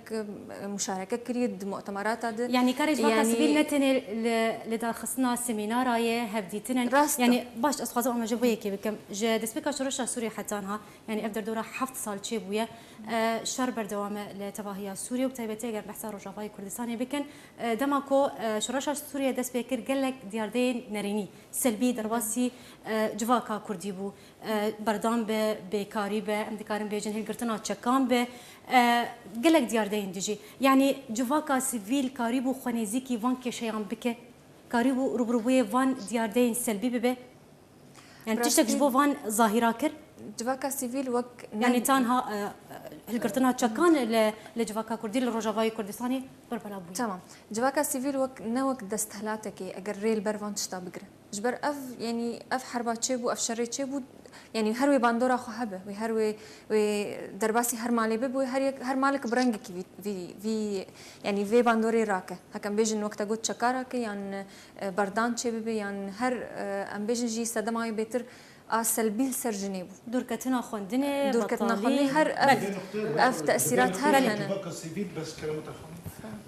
e, muşareke kiriye di mutemerata de. Yanî karê civaka Yanî sivîl ne tenê li, li darxistina semînara ye, hevdîtin in. Rast e. Yanî baş, ez dixwazim amaje bo yekê bikim. Ji destpêka şoreşa Sûriyê heta niha, yanî ev derdora heft sal çêbûye, e, şer berdewam e li tevahiya Sûriyê û bi taybetî eger behsa Rojavayê Kurdistanê bikin, e, dema ku, e, şoreşa Sûriyê dest pê kir, gelek diyardeyên nerînî, selbî derbasî, e, civaka Kurdî bû. E, berdan be, bêkarî be, em dikarin bêjin hilgirtina çekan be. E, gelek diyardeyên dijî. Yanî civaka sivîl karîbû xwenêzîkî van kêşeyan bike, karîbû rûbirûbûyê van diyardeyên selbî bibe. Yanî tiştek ji bo van zahîra kir. Civaka sivîl wek ne Yanî tanha, e, hilgirtina çekan li, li civaka Kurdî, li Rojavayê Kurdistanê berbela bûye. Tamam. Civaka sivîl wek, ne wek desthilatekê, eger rê li ber van tişta bigire. Ji ber ev, yanî ev herba çêbû, ev şerê çêbû, yanî her wê bandora xwe hebe, wê her wê, wê derbasî her malê bibe, wê her yek, her malek bi rengekî vî, vî, vî, yanî vê bandorê rake. Heke em bêjin wek te got çeka rake, yan, e, berdan çêbibe, yan her, e, em bêjin jî sedema wê bêtir a selbî li ser jinê bû. Dûrketina xwendinê, Dûrketina betalî. Xwendinê, her ev, Belê. Ev tesîrat her Belê. Hene. Civaka sivîl, bes kerema te xanim.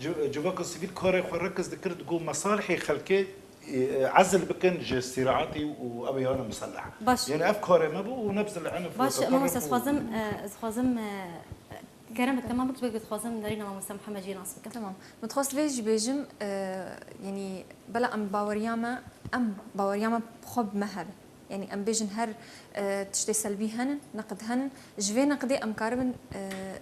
Ci-, civaka sivîl karê xwe rekiz dikir, digot mesalihê xelkê e, ezil bikin ji sîraetî û ew ê yana miseleh. Baş. Yanî ev karê me bû û nebz li enf Baş, û Mamos, ez xwazim, e, ez xwazim, e, kerem bik temam bik, ji ber ku dixwazim nerîna Mamoste Mihemed jî nas bikim. Tamam. Min dixwest vê jî bêjim, e, yanî bela em baweriya me, em baweriya me bi xwe bi me hebe. Yanî em bêjin her, e, tiştê selbî henin, neqid henin. Ji vê neqidê em karibin, e,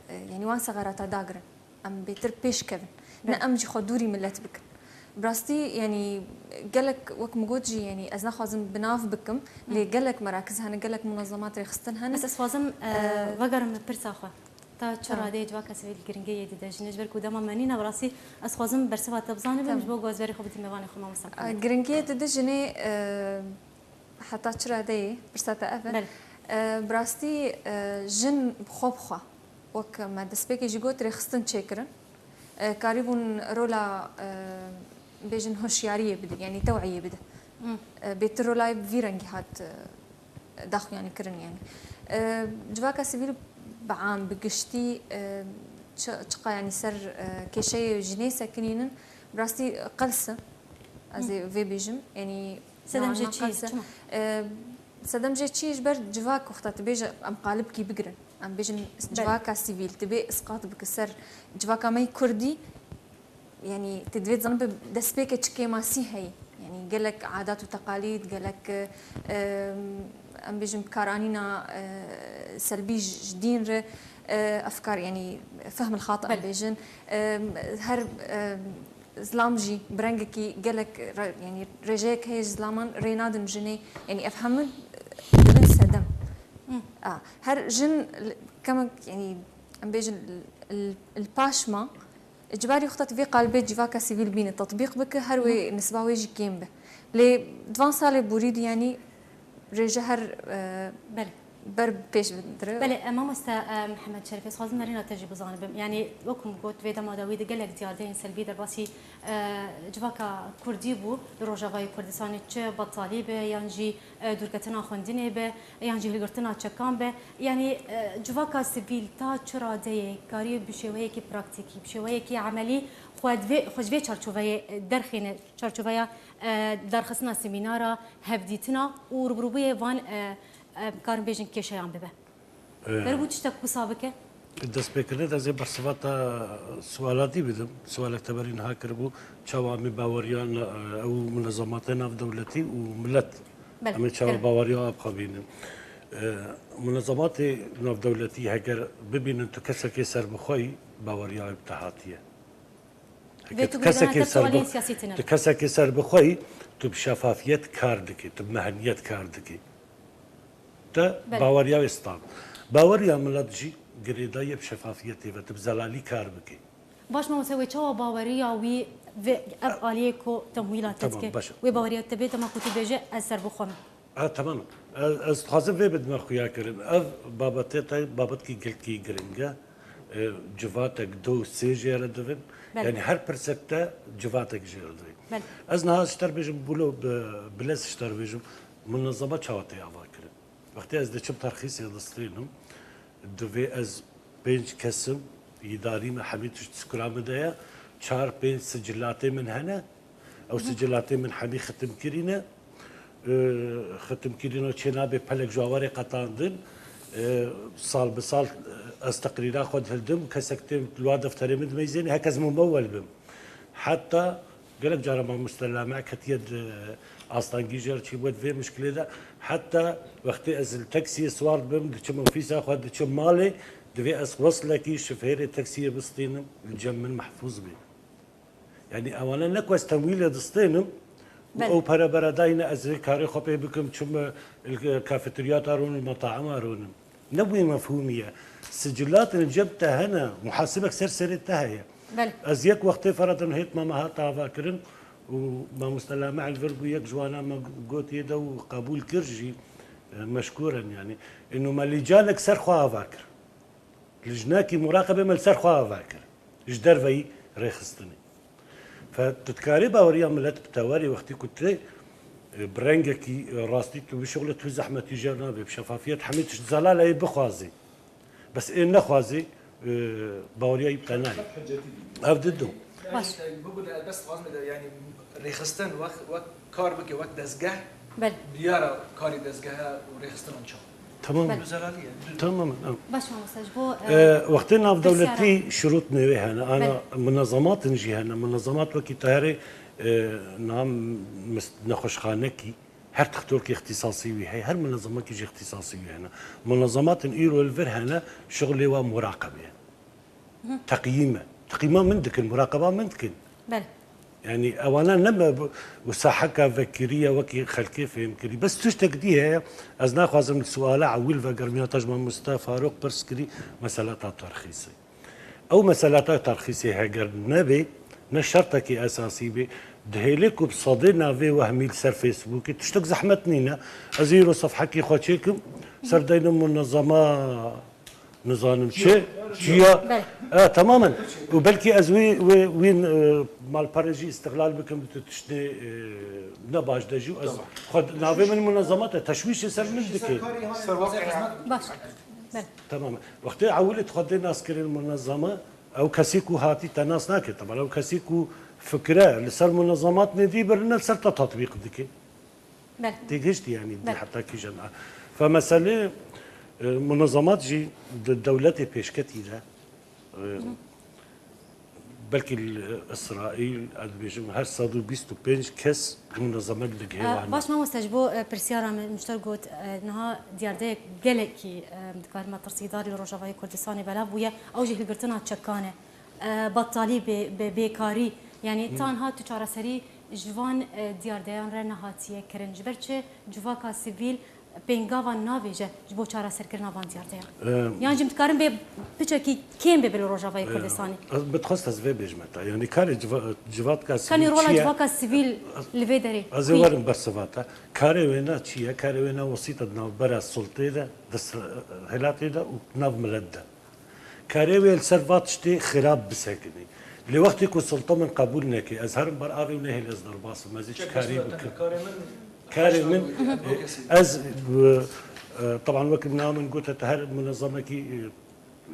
e, yanî wan sexerata dagirin. Em bêtir pêş kevin. Ne Belê. Em jî xwe dûrî milet bikin. Bi rastî, yanî gelek, wek min got jî, yanî ez naxwazim bi nav bikim, Hı. Lê gelek merakiz hene, gelek munezemat rêxistin hene. Bes ez xwazim, e, Ee, vegerim pirsa xwe. Ta çi Tamam. Radeyê civaka sivîl giringiyê dide jinê? Ji ber ku dema me nîne, bi rastî ez xwazim bersiva te bizanim, Tamam. Ji bo ku ez berê xwe bidîme vanê xwe mamosta Ee, Mihemed. Giringiyê dide jinê, e, Heta çi radeyê? Pirsa te ev e. Belê. E, bi rastî, e, jin bi xwe bi xwe, wek me destpêkê jî got, rêxistin çêkirin. E, karîbûn rola, e, bêjin hoşyariyê bide, yanî tew'iyê bide. Hmm. E, bêtir rolayê bi vî rengî hat, e, daxuyanî kirin, yanî. E, civaka sivîl bi am, bi giştî, e, çi-, çiqa, yanî ser, e, kêşeyê jinê sekinînin, bi rastî qels e. Ez ê vê bêjim. Yanî, Sedem new'an jê ma çi ye? qels e. Çima? E, sedem jê çi ye? Ji ber civak wexta tu bêje em qalibkî bigirin. Em bêjin civaka sivîl, tu bê isqat bike ser civaka me yê kurdî. Yanî, tu divê zanibî destpêkê çi kêmasî heye. Yanî, gelek adat û teqalîd, gelek, e, em bêjin karanîna, e, selbî ji ji dîn re, e, efkar, yanî, fehm el-xati em Belê. bêjin. E, her, e, zilam jî bi rengekî gelek re-, yanî, rêjeyek heye ji zilaman rê nadin jinê. Yanî, ev hemû dibin sedem. A, her jin l-, kemek, yanî, em bêjin l-, l-, li paş ma, Îcbarî wexta tu vê qalibê civaka sivîl bîne, tetbîq bike, her wê nisba wê jî kêm be. Lê di van salê borî de, yanî rêje her, e, Belê. ber pêş bidire. Belê, e, mamoste, e, Mihemed Şerîf, ez xwazim nerîna te jî bizanibim. Yanî, wek min got, vê dema dawî de gelek diyardeyên selbî derbasî, e, civaka kurdî bû, li Rojavayê Kurdistanê çi betalî be, yan jî, e, dûrketina xwendinê be, yan jî hilgirtina çekan be. Yanî, e, civaka sivîl ta çi radeyê kariye bi şêweyekî praktîkî, bi şêweyekî emelî xwe di vê, xwe ji vê çarçoveyê, e, derxîne, çarçoveya, e, darxistina semînara, hevdîtina û rûbirûbûyê van, e, e, karin bêjin kêşeyan bibe. Ee, Gerek bû tiştek wisa bike? Destpêkirinê de ez ê bersiva te suala dî bidim. Sualek te berî niha kiribû, çawa em ê baweriya na-, ew munezematê navdewletî û milet, Belê, em ê çawa gerek. baweriya ap xwe bînin? Ee, munezematê navdewletî heger bibînin tu kesekê serbixwe yî, baweriya ew te hatiye. Vê Heke tu tu guhdarana kesekê te sualên serbix-, siyasî tine. tu kesekê serbixwe yî, tu bi şefafiyet kar dikî, tu bi meheniyet kar dikî. Te Belê. baweriya wê stand. Baweriya milet jî girêdayî ye bi şefafiyetê ve, tu bi zelalî kar bikî. Baş, mamoste, wê çawa baweriya wî vê ev aliyê ku temwîla te Tamam, dike? baş. Wê baweriya te bê dema ku tu bêje ez serbixwe me. Ha, tamam. Ez, ez dixwazim vê bidime xuya kirin. Ev babetê te babetkî gelkî giring e. E, civatek du sê jê re divin. Belê. Yani her pirsek te civatek jê re divin. Belê. Ez niha ji te re bêjim, bûlo bi, bilez ji te re bêjim. Munezama çawa tê ava kirin? Wextê ez diçim terxîsê distênim, divê ez pênc kesim, îdarî me hemî tişt skura min de ye, çar pênc sicilatê min hene, ew sicilatê min hemî xitimkirî ne, e, xitimkirî ne çê nabe pelek ji awarê qetandin, e, sal bi sal, e, ez teqrîra xwe dihildim, kesek têm li wa defterê min dimeyzêne, hek ez mumewel bim. Heta gelek cara mamoste Lame ketiye di astengî jê re çîbû di vê mişkilê de. Heta wextê ez li teksiyê siwar dibim, diçim ofîsa xwe, diçim malê, divê ez weslekî şifêrê teksiyê bistînim, li cem min mehfûz bê. Yani ewana ne ku ez temwîlê distênim û Belê. ew pere bere dayne ez ê karê xwe pê bikim, çim, e, li kafeterya ta ronim, li metaima ronim. Ne wî mefhûmî ye. Sicilatên cem te hene, muhasibek ser serê te heye. Belê. Ez yek wextê feradin hêt me me hat ava kirin û mamoste Lame li vir bû, yek ji wana me gotiye de û qebûl kir jî, e, meşkûr in yani. Ino me lîcanek ser xwe ava kir. Lijnekî muraqebê me li ser xwe ava kir. Ji derveyî rêxistinê. Fe tu dikarî baweriya milet bi te werî wextî ku tu, e, bi rengekî, e, rastî tu wî şixulê tu zehmetî jê nabe, bi şefafiyet hemî tişt zelal ê bixwazî. Bes ê nexwazî, e, baweriya wî bi te nayê. Ev dido. Baş. Bibûne bes dixwazim de, yani rêxistin wek, wek kar bike, wek dezgeh, Belê. diyara karî dezgehe û rêxistinan çawa? Tamam. Belê. Bi zelalî ye. Tamam. Baş, mamoste, ji bo, e, E, wextê navdewletî şirût newê hene, ana Belê. munezematên jî hene, munezemat wekî te herê, e, nam mis-, nexweşxanekî, her tixtorkê îxtîsasî wî heye, her munezemekî jî îxtîsasî wî hene. Munezematên îro li vir hene, şixulê wa muraqebe ye. Teqyîm e. Teqyîma min dikin, muraqeba min dikin. Belê. Yani ewana ne me bu, wisa heka vekiriye wekî xelkê fêhm kirî. Bes tiştek dî heye, ez naxwazim li suala ewil vegerim ya te ji mamoste Farûq pirs kirî, mesela ta terxîsê. Ew mesela te terxîsê heger nebê, ne şertekî esasî bê, dihêlê ku bi sedê navê wehmî li ser Facebookê tiştek zehmet nîne. Ez îro sefhekî xwe çêkim, ser deynim munezema nizanim çi, çiya. Belê. E, tamamen. Û belkî ez wî, wî, wî, e, malperê jî îstixlal bikim, tu tiştê, e, ne baş de jî û ez xwe navê min munezema te teşwîşê ser min dike. Baş. Belê. Tamam. Wextê ewilê tu xwe dê naskirin munezama, Ew kesî ku hatî te nas nake, teban ew kesî ku fikre li ser munezemat nêdî birine li ser te tatbîq dike. Belê. Tê giştî, yanî, dî Belê. heta kîjan. Fe meselê, e, munezemat jî di dewletê pêşketî de, e, belkî li Îsraîl, ez dibêjim, her sed û bîst û pênc kes munezemek digihê E, wan. Baş mamoste, ji bo, e, pirsyara min, min ji te got, e, niha diyardeyek gelekî, e, dikarin me tirsidar li Rojavayê Kurdistanê belav bûye, ew jî hilgirtina çekan e. E, betalî, bê-, bê-, bêkarî, yanî Hmm. tanha tu çareserî ji van, e, diyardeyan re nehatiye kirin. Ji ber çi civaka sivîl pêngava navêje ji bo çareserkirina van diyardeyan? Em, Yan jî em dikarin bê piçekî kêm bê li Rojavayê em, Kurdistanê? Ez bi dixwest ez vê bêjime te. Yanî karê civa-, civatka sivîl Kanî rola çi ye? civaka sivîl li vê derê Ez ê kû ye? werim bersiva te. Karê wêna çi ye? Karê wêna wesîta di navbera sultê de, desthilatê de û nav milet de. Karê wê li ser va tiştê xirab bisekinî. Lê wextê ku sulta min qebûl neke, ez herim ber avê û nehêlî ez derbas bim, ez ê çi karî bikim? Karê min, Karê min, ez, e, e, teban wek nava min gote, te her munezemekî, e,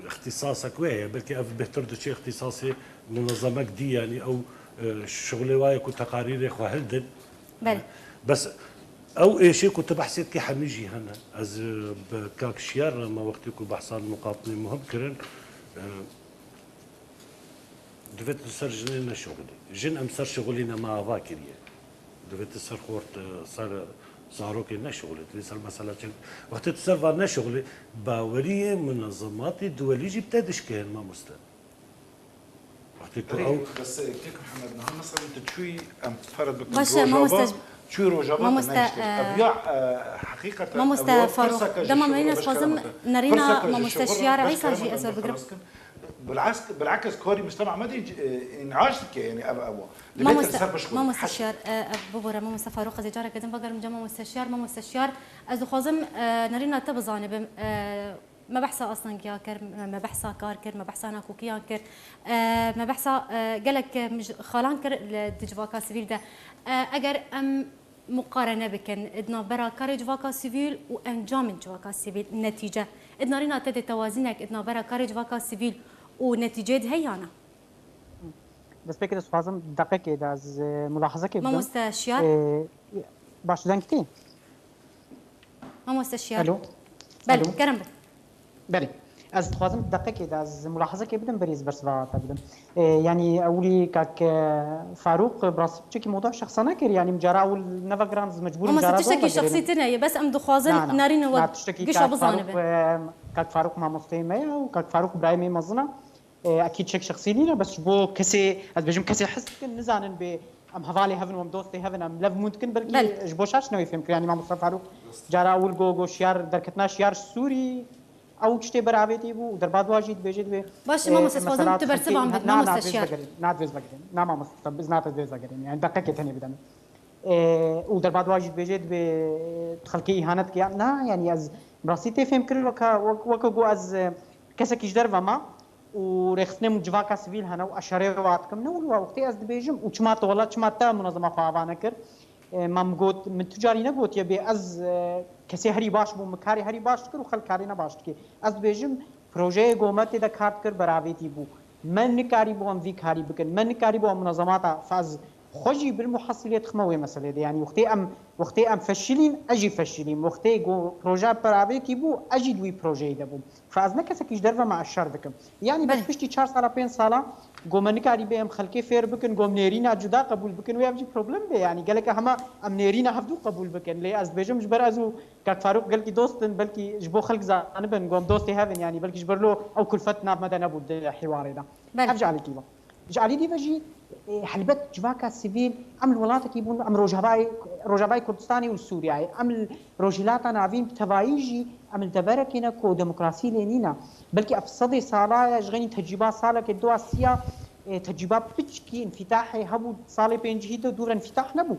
îxtîsasek wê heye. Belkî ev bêhtir diçe îxtîsasê munezemek dî, yanî ew, e, şixulê wa ye ku teqarîrê xwe hildin. Belê. Bes ew êşê ku tu behsê dikî hemî jî hene. Ez, e, bi kak Şiyar re me wextê ku behsa muqatilê muhim kirin, e, divê tu ser jinê neşixulî. Jin em ser şixulîne me ava kiriye. Divê tu ser xort, e, ser zarokê neşixulî. Divê ser mesela çi. Wextê tu ser van neşixulî, baweriyê munezematê duwelî jî bi te dişkêhin mamoste. Wextê ku Erê, ew bes, e, Kek Mihemed, niha mesela tu çûyî em ferz bikin Baş e, Rojava, mamoste, çûyî Rojava te mamoste, nehiştir. e, Ev ya, e, heqîqeten, ev mamoste ya Farûq, pirseke ji dema şixulê, min ez dixwazim nerîna mamoste Şiyar Îsa jî ez we bigirim. Bil'aks-, bil'aks, karî mujtema me de, e, în'aş dike, yanî ev, ev. Li vê Mamoste, ser bişxulî. Mamoste Şiyar, e, e, bibore, mamoste Farûq, ez ê careke din vegerim cem mamoste Şiyar. Mamoste Şiyar, ez dixwazim, e, nerîna te bizanibim. E, Me behsa astengiya kir, me, me behsa kar kir, me behsa nakokiyan kir, e, me behsa, e, gelek, e, mij-, xalan kir li, di civaka sivîl de. E, eger em muqarene bikin di navbera karê civaka sivîl û encamên civaka sivîl, netîce, di narîna te de tewazînek di navbera karê civaka sivîl û netîceyê de heye ya na? Destpêkê dixwazim deqekê de ez, e, mulahazekê bidim. Mamoste Şiyar? E, baş deng tê? Mamoste Şiyar. Alo. Belê, Alo. kerem be. Belê. Ez dixwazim deqekê de ez mulahazekê bidim, berî ez bersiva te bidim. E, yanî ewilî kak, e, Farûq, bi rastî piçekî moda şexsane kir, yanî min cara ewil nevegiran, ez mecbûr im Mamoste, cara tiştekî zor vegerim. Şexsî tine ye, bes em dixwazin Na, na. nerîn Na, we tiştekî gişa kak Farûq, bizanibin. e, kak Farûq mamosteyê me ye û kak Farûq birayê me mezin e. E, ekîd çek şexsî nîne, bes ji bo kesê, ez bêjim kesê hez dikin, nizanin bê em hevalê hev in û em dostê hev in, em lev mûn dikin, belkî Belê. ji bo şaş newê fêm kir. Yanî mamosta Farûq cara ewil got, got Şiyar, derketina Şiyar ji Sûrî, ew tiştê beravêtî bû û derba dua jî dibêje dibê, Baş e, mamoste, ez dixwazim mesela tu bersivan bidî, na, na, mamoste divêz Şiyar. vegerîn, na, divêz vegerîn. Na mamosta, ez natev divêz vegerîn. Yanî deqekê tenê bidem. E, û derba dua jî dibêje dibê tu xelkê îhanet dike. Ya, na, yanî ez bi rastî tê fêm kirin weke, wek-, weke ku ez, e, kesekî ji derve ma û rêxistinê min civaka sivîl hene û eşarê wa dikim. Ne wilo wextê ez dibêjim û çima te wela, çima te munezema xwe ava nekir? E, ma min got, min tu carî negotiye bê ez, e, kesê herî baş bûm, min karê herî baş dikir û xelk karê ne baş dikê. Ez dibêjim, projeyê ku me tê de kar dikir beravêtî bû. Me nikarîbû em vî karî bikin. Me nikarîbû em munezemata fez xwe jî bil muhasîlê dixime wê meselê de. Yanî wextê em, wextê em feşilîn, ez jî feşilîm. Wextê ku proje beravêtî bû, ez jî di wî projeyê de bûm. Fe ez ne kesekî ji derve me ez şer dikim. Yanî bes Belê. piştî çar sala, pênc sala, ku me nikarî bê em xelkê fêr bikin, ku em nêrîna cuda qebûl bikin, wê ev jî problem be. Yanî geleke hema em nêrîna hevdû qebûl bikin. Lê ez dibêjim ji ber ez û Kak Farûq gelkî dost in, belkî ji bo xelk zanibin, ku em dostê hev in, yanî belkî ji ber lo ew kulfet nav me de nebû di hîwarê de. Belê. Ev ji alîkî ve. Ji alî dî ve jî, e, helbet civaka sivîl, em li welatekî bûn, em Rojavayê, Rojavayê Kurdistanê û li Sûriyeyê, em li Rojhilata Navîn bi tevayî jî, em li deverekê ne ku demokrasî lê nîne. Belkî ev sedê sala ye, ji xeynî tecrîba salekê dua siya, e, tecrîba piçkî înfîtahê hebû, salê pêncî de dû re înfîtah nebû.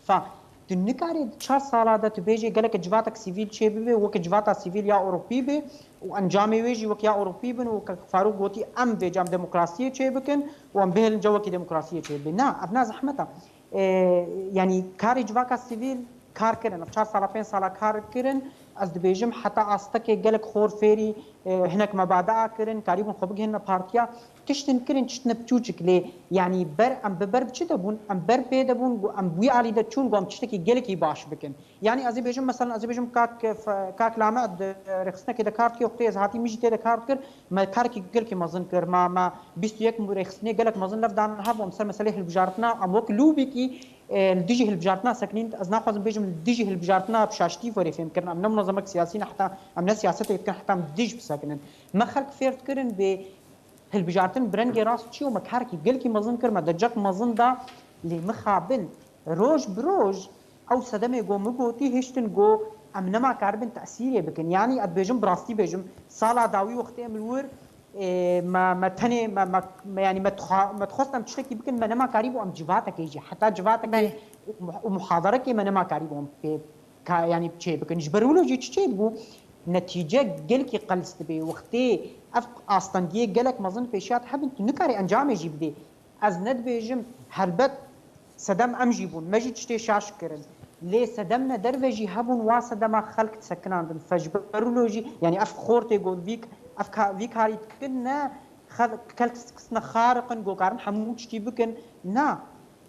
Fa, tu nikarî di çar sala de tu bêjê geleke civatek sivîl çêbibe, weke civata sivîl ya Ewropî be û encamê wê jî wek ya Ewropî bin û weke Farûq gotî, em vêca em demokrasiyê çêbikin û em bihêlin cewekî demokrasiyê çêbibe. Na, ev na zehmet e. E, yanî karê civaka sivîl kar kirin. Ev çar sala, pênc sala kar kirin. Ez dibêjim heta astekê gelek xor fêrî e, hinek mebadea kirin, karîbûn xwe bigihîne partiya. Tiştin kirin, tiştine piçûçik lê, yanî ber, em bi ber bi çi de bûn? Em ber pê de bûn, got, em bi wî alî de çûn, got, em tiştekî gelekî baş bikin. Yanî ez ê bêjim, meselen, ez ê bêjim, kak, e, f-, kak Lame di, e, rêxistinekê de kar dikir, wextê ez hatî min jî tê de kar dikir, me karkî gelekî mezin kir, me, me bîst û yek rêxistinê gelek mezin lev dan hev, em ser meselê hilbijartina, em wek lûbekî, e, li dijî hilbijartina sekinîn, ez naxwazim bêjim li dijî hilbijartina bi şaştî were fêmkirin. Em ne munezemek siyasî ne, heta em ne siyasetê dikin, heta em dij bisekinin. Me xelk fêr dikirin bê hilbijartin bi rengê rast çi yo, me karekî gelkî mezin kir, me derecek mezin da, lê mixabin roj bi roj ew sedemê go min gotî hiştin go em nema karibin tesîrê bikin. Yanî ez dibêjim, bi rastî bêjim, sala dawî wextê em li wir, e, me, me tenê, me, me, me, yanî me dixa-, me dixwest em tiştekî bikin, me nema karîbû em civatekê jî, heta civatekê Belê. û muh-, û muhadarekê me nema karîbû em pê ka-, yanî çê bikin. Ji ber wilo jî çi çê dibû? Netîce gelkî qels dibê. Wextê ev astengiyê gelek mezin pêşiya te hebin, tu nikarî encamê jî bidê. Ez nedibêjim, helbet sedem em jî bûn, me jî tiştê şaş kirin. Lê sedem ne derve jî hebûn, wa sedema xelk disekinandin. Fe ji ber wilo jî, yanî ev xortê got vî, ev ka-, vî karî dikin ne, xel-, xelk dikistine xariqin, go karin hemû tiştî bikin. Na,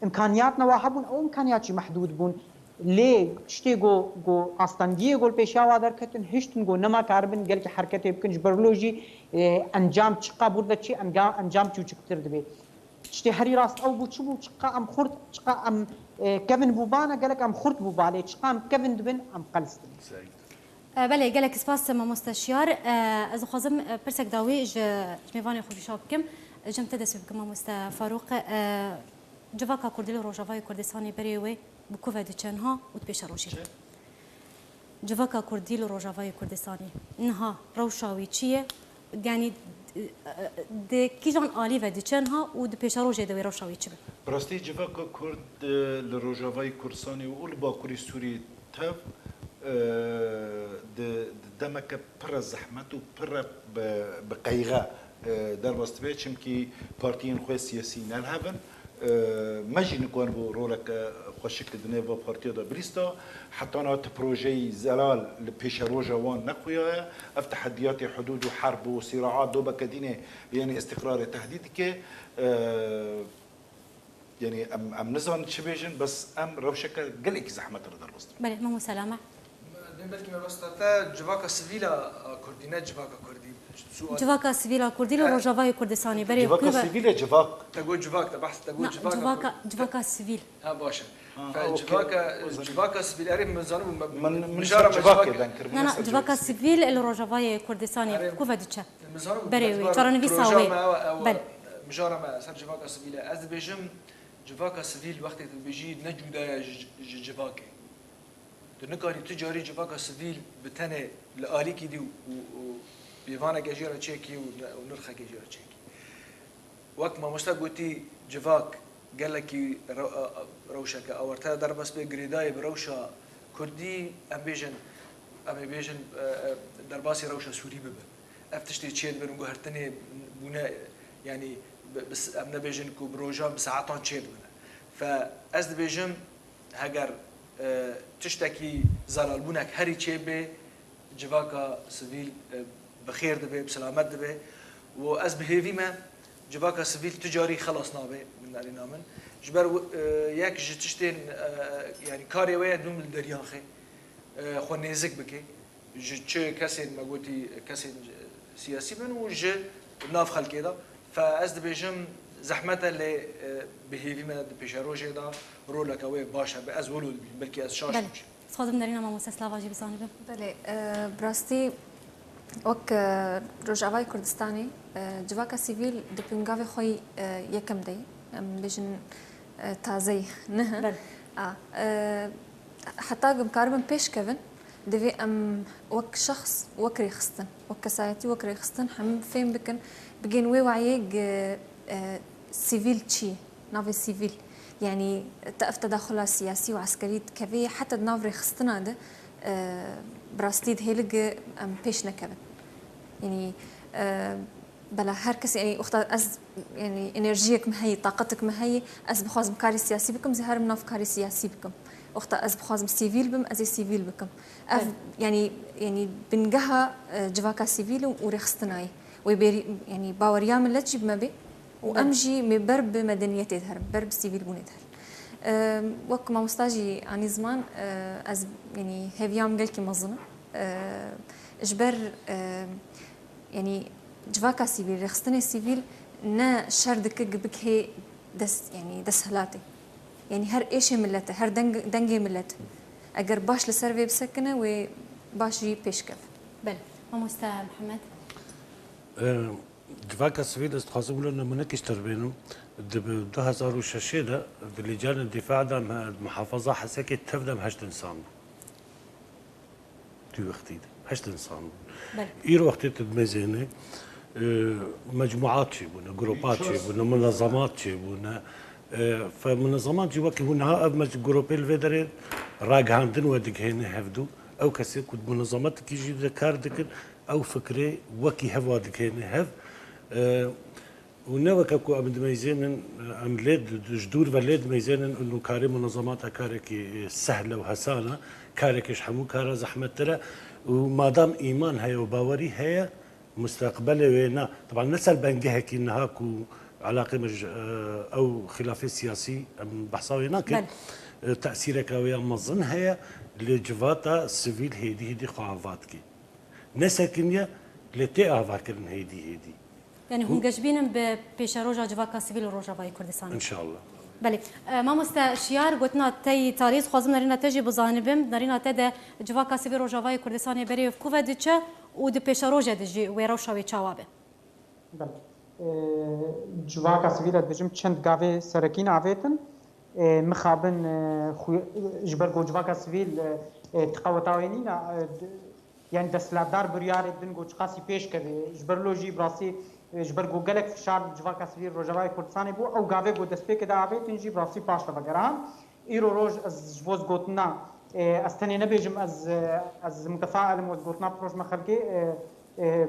îmkaniyatna wa hebûn, ew îmkaniyat jî mehdûd bûn. Lê tiştê go, go astengiyê go li pêşiya wa derketin, hiştin go nema karibin gelkî hereketê bikin, ji ber wilo jî, e, encam çiqa bûr de çi, enga-, encam çûçiktir dibe. Tiştê herî rast ew bû, çi bû, çiqa em xurt, çiqa em, e, kevin bûbane, gelek em xurt bûba, lê çiqa em kevin dibin, em qels dibin. E, belê, gelek spas, mamoste Şiyar. E, ez dixwazim, e, pirsek dawî ji, ji mêvanê xwe pêşa bikim. Ji min te dest pê bikim, mamoste Farûq. E, civaka Kurdî li Rojavayê Kurdistanê berê wê bi ku ve diçe niha û di pêşerojê de? Çi? Civaka Kurdî li Rojavayê Kurdistanê niha rewşa wî çi ye? Yanî, e, e, di kîjan alî ve diçe niha û di pêşerojê de wê rewşa wî çi be? Bi rastî civaka Kurd, e, li Rojavayê Kurdistanê û li Bakurê Sûriyê tev, e, di, di demeke pir re zehmet û pir re bi, bi qeyxe, e, derbas dibe, çimkî partiyên xwe siyasî ne li hev in. E, me jî nikarinibû roleke xweşik di nêv va partiya de bilîsta. Heta niha tu projeyî zelal li pêşeroja wan nexuyaye. Ev tehediyatê hudûd û herb û sîraat dobeke dînê, yanî îstîqrarê tehdîd dike. E, Yanî em, em nizanin çi bêjin, bes em rewşeke gelekî zehmet re derbas dibin. Belê, Memo Selame. Dê belkî me bes te civaka sivîl a Kurdî, ne civaka Kurdî. Sual. Civaka sivîl a Kurdî li He. Rojavayê Kurdistanê berê Civaka ku ve sivîl e civak. Te got civak, te behs, te got Na, civaka civaka, Kurd. Civaka sivîl. Ha, baş e. Ha, Fe ha, okey. Civaka, O zaman civaka sivîl, erê min zanibû, me, Min, min mijara ser me civakê civaka. ben kir, min Na, na, ser civaka civakê. sivîl li Rojavayê Kurdistanê Erê, ku ve diçe? Min zanibû, Berê me wê, dibara çarenivîsa proja wê. me ew, ew, Belê. Mijara me ser civaka sivîl e. Ez dibêjim, civaka sivîl wextê tu dibêjî ne cuda ye ji, ji civakê. Tu nikarî tu carî civaka sivîl bi tenê li alîkî dî û, û, û pêvaneke jê re çêkî û, û nirxeke jê re çêkî. Wek mamoste gotî, civak gelekî re-, rewşeke awarte derbas bê, girêdayê bi rewşa kurdî, em bêjin, em ê bêjin, e, e, derbasî rewşa sûrî bibe. Ev tiştê çêdibin û guhertinê bûne, yanî bi, bi, em nebêjin ku bi rojan, bi saetan çêdibine. Fe ez dibêjim, heger, e, tiştekî zelalbûnek herî çêbê, civaka sivîl, e, bi xêr dibe, bi selamet dibe. Û ez bi hêvî me, civaka sivîl tu carî xelas nabe, bi nerîna min. Ji ber, e, yek ji tiştên, e, yanî karê wê ye dûm li deryaxê, e, xwe nêzik bike. Ji çi kesên me gotî, kesên siyasî bin û ji nav xelkê de. Fe ez dibêjim zehmet e lê, e, bi hêvî me di pêşerojê de roleke wê baş hebe. Ez wilo dibînim. Belkî ez şaş Belê. bûm jî. Dixwazim derîna mamoste Slava jî bizanibim. Belê, e, bi rastî wek, e, Rojavayê Kurdistanê, e, civaka sivîl di pingavê xwe yî, e, yekem de ye. Em bêjin, e, taze ye. Niha. Belê. A, e, heta em karibin pêş kevin, divê em wek şexs, wek rêxistin, wek kesayetî, wek rêxistin hemî fêm bikin, bigên wê wayê gi, e, sivîl çi ye? Navê sivîl. Yanî te ev tedaxula siyasî û eskerî dikevê, heta di nav rêxistina de, e, bi rastî dihêli gi em pêş nekevin. Yanî, e, bela her kes, yanî wexta ez, yanî enerjiyek min heye, taqetek min heye, ez bixwazim karê siyasî bikim, ez ê herim nav karê siyasî bikim. Wexta ez bixwazim sivîl bim, ez ê sivîl bikim. Ev, Belê. yanî, yanî bingeha, e, civaka sivîl û, û rêxistina ye. Wê bêrî, yanî baweriya millet jî bi me bê û Belê. em jî me ber bi medeniyetê diherin, ber bi sivîlbûnê diherin. E, wek mamosta jî anî ziman, e, ez, yanî hêviya min gelkî mezin e. E, ji ber, e, yanî civaka sivîl, rêxistinê sivîl ne şer dike gibik hê dest, yanî desthilatê. Yanî her êşê millet e, her deng-, dengê millet e. Eger baş li ser vê bisekine, wê baş jî pêş keve. Belê. Mamoste Mihemed? Ee, Civaka sivîl, ez dixwazim wilo nemûnekî ji te re bênim. Di bi du hezar û şeşê de di Lîcanê Dîfa de me, muhafaza Hesekê tev de em heşt insan bû. Di wextî de heşt insan bûn. Belê. Îro wextê tu dimezênî, e, mecmuat çêbûne, grupat çêbûne, munezemat çêbûne. E, fe munezemat jî wekî hûn niha ev mec-, grûpê li vê derê ragihandin we digihêne hevdû. Ew kesê ku di munezemetekî jî de kar dikin, ew fikrê wekî hev wa digihêne hev. E, Û ne weke ku em dimeyzênin, em lê di, di, ji dûr ve lê dimeyzênin, û karê munezemata karekî, e, sehl e û hesan e, karekî ji hemû kara zehmettir e. Û madam îman heye û bawerî heye, mustaqbelê wê ne, teban ne ser bengehekî niha ku elaqê me ji, e, ew xilafê siyasî em behsa wê nakin, Belê. e, tesîreka wê ya mezin heye, lê civata sivîl hêdî hêdî xwe ava dike. Nesekiniye, lê tê avakirin hêdî hêdî. Yanî hûn geşbîn in bi pêşeroja civaka sivîl û Rojavayê Kurdistanê? Înşallah. Belê. E, mamoste Şiyar, gotina te yî tarî, dixwazim nerîna te jî bizanibim. Nerîna te de civaka sivîl Rojavayê Kurdistanê berê ku ve diçe û di pêşerojê de jî wê rewşa wê çawa be? Belê. E, civaka sivîl, ez dibêjim, çend gavê serekî navêtin. E, mixabin, e, xu-, ji ber ku civaka sivîl, e, e, tiqeweta wê nîne, e, d-, yanî desthilatdar biryarê din ku çiqasî pêş keve. Ji ber lo jî bi rastî, e, ji ber ku gelek fişar li civaka sivîl Rojavayê Kurdistanê bû, ew gavê ku destpêkê de avêtin jî bi rastî paş de vegere han. Îro roj ez ji bo gotina, e, ez tenê nebêjim, ez, e, ez mutefail im, ez gotina proje me xelkê, e, e,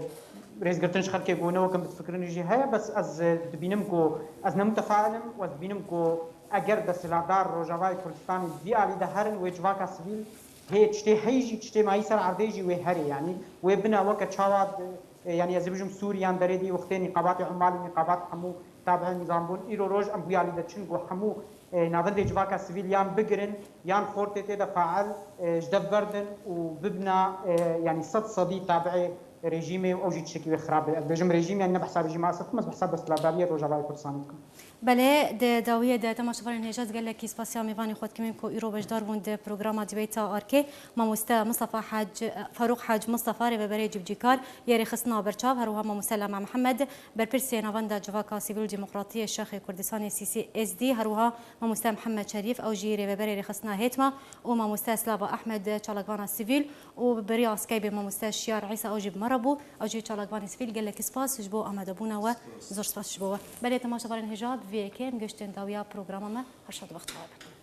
rêzgirtin ji xelkê ku ne wek em difikirin jî heye, bes ez, e, dibînim ku ez ne mutefail im û ez dibînim ku eger desthilatdar Rojavayê Kurdistanê vî alî de herin, wê civaka sivîl hê tiştê heyî jî, tiştê mayî ser erdê jî wê herê, yanî wê bine weke çawa, e, yanî ez ê bijim Sûriyan derê dî wextê nîqabatê Umalê, nîqabat hemû tabi'ê nîzam bûn. Îro roj em wî alî de çin ku hemû, e, navendê civaka sivîl yan bigirin, yan xortê tê de faal, e, ji dev berdin û bibina, e, yanî sed sedî tabi'ê rejîmê û ew jî tiştekî wê xirab be. Ez dibêjim rejîm, yanî ne behsa rejîma Esed dikim, ez behsa desthilatdariya Rojavayê Kurdistanê dikim. Belê, di dawiyê de temaşevanên hêja ez gelekî spasiya mêvanê xwe dikim ku îro beşdar bûn di programa dîbeyta arkê, mamoste Mistefa Hac, Farûq Hac Mistefa, rêveberê cîbicîkar yê rêxistina berçav, her wiha mamoste Lame Mihemed, berpirsê navenda civaka sivîl û demokratiyê Şexê Kurdistanê C C S D, her wiha mamoste Mihemed Şerîf, ew jî rêveberê rêxistina Hêtma û mamoste Slava Ehmed, çalakvana sivîl û bi beriya Skypeê mamoste Şiyar Îsa, ew jî bi me re bû. Ew jî çalakvanê sivîl, gelekî spas ji bo amadebûna we. Zor spas ji bo we. Belê, temaşevanên hêja, bi vê yekê em gihiştin dawiya programa me. Her şad û wext xwe be.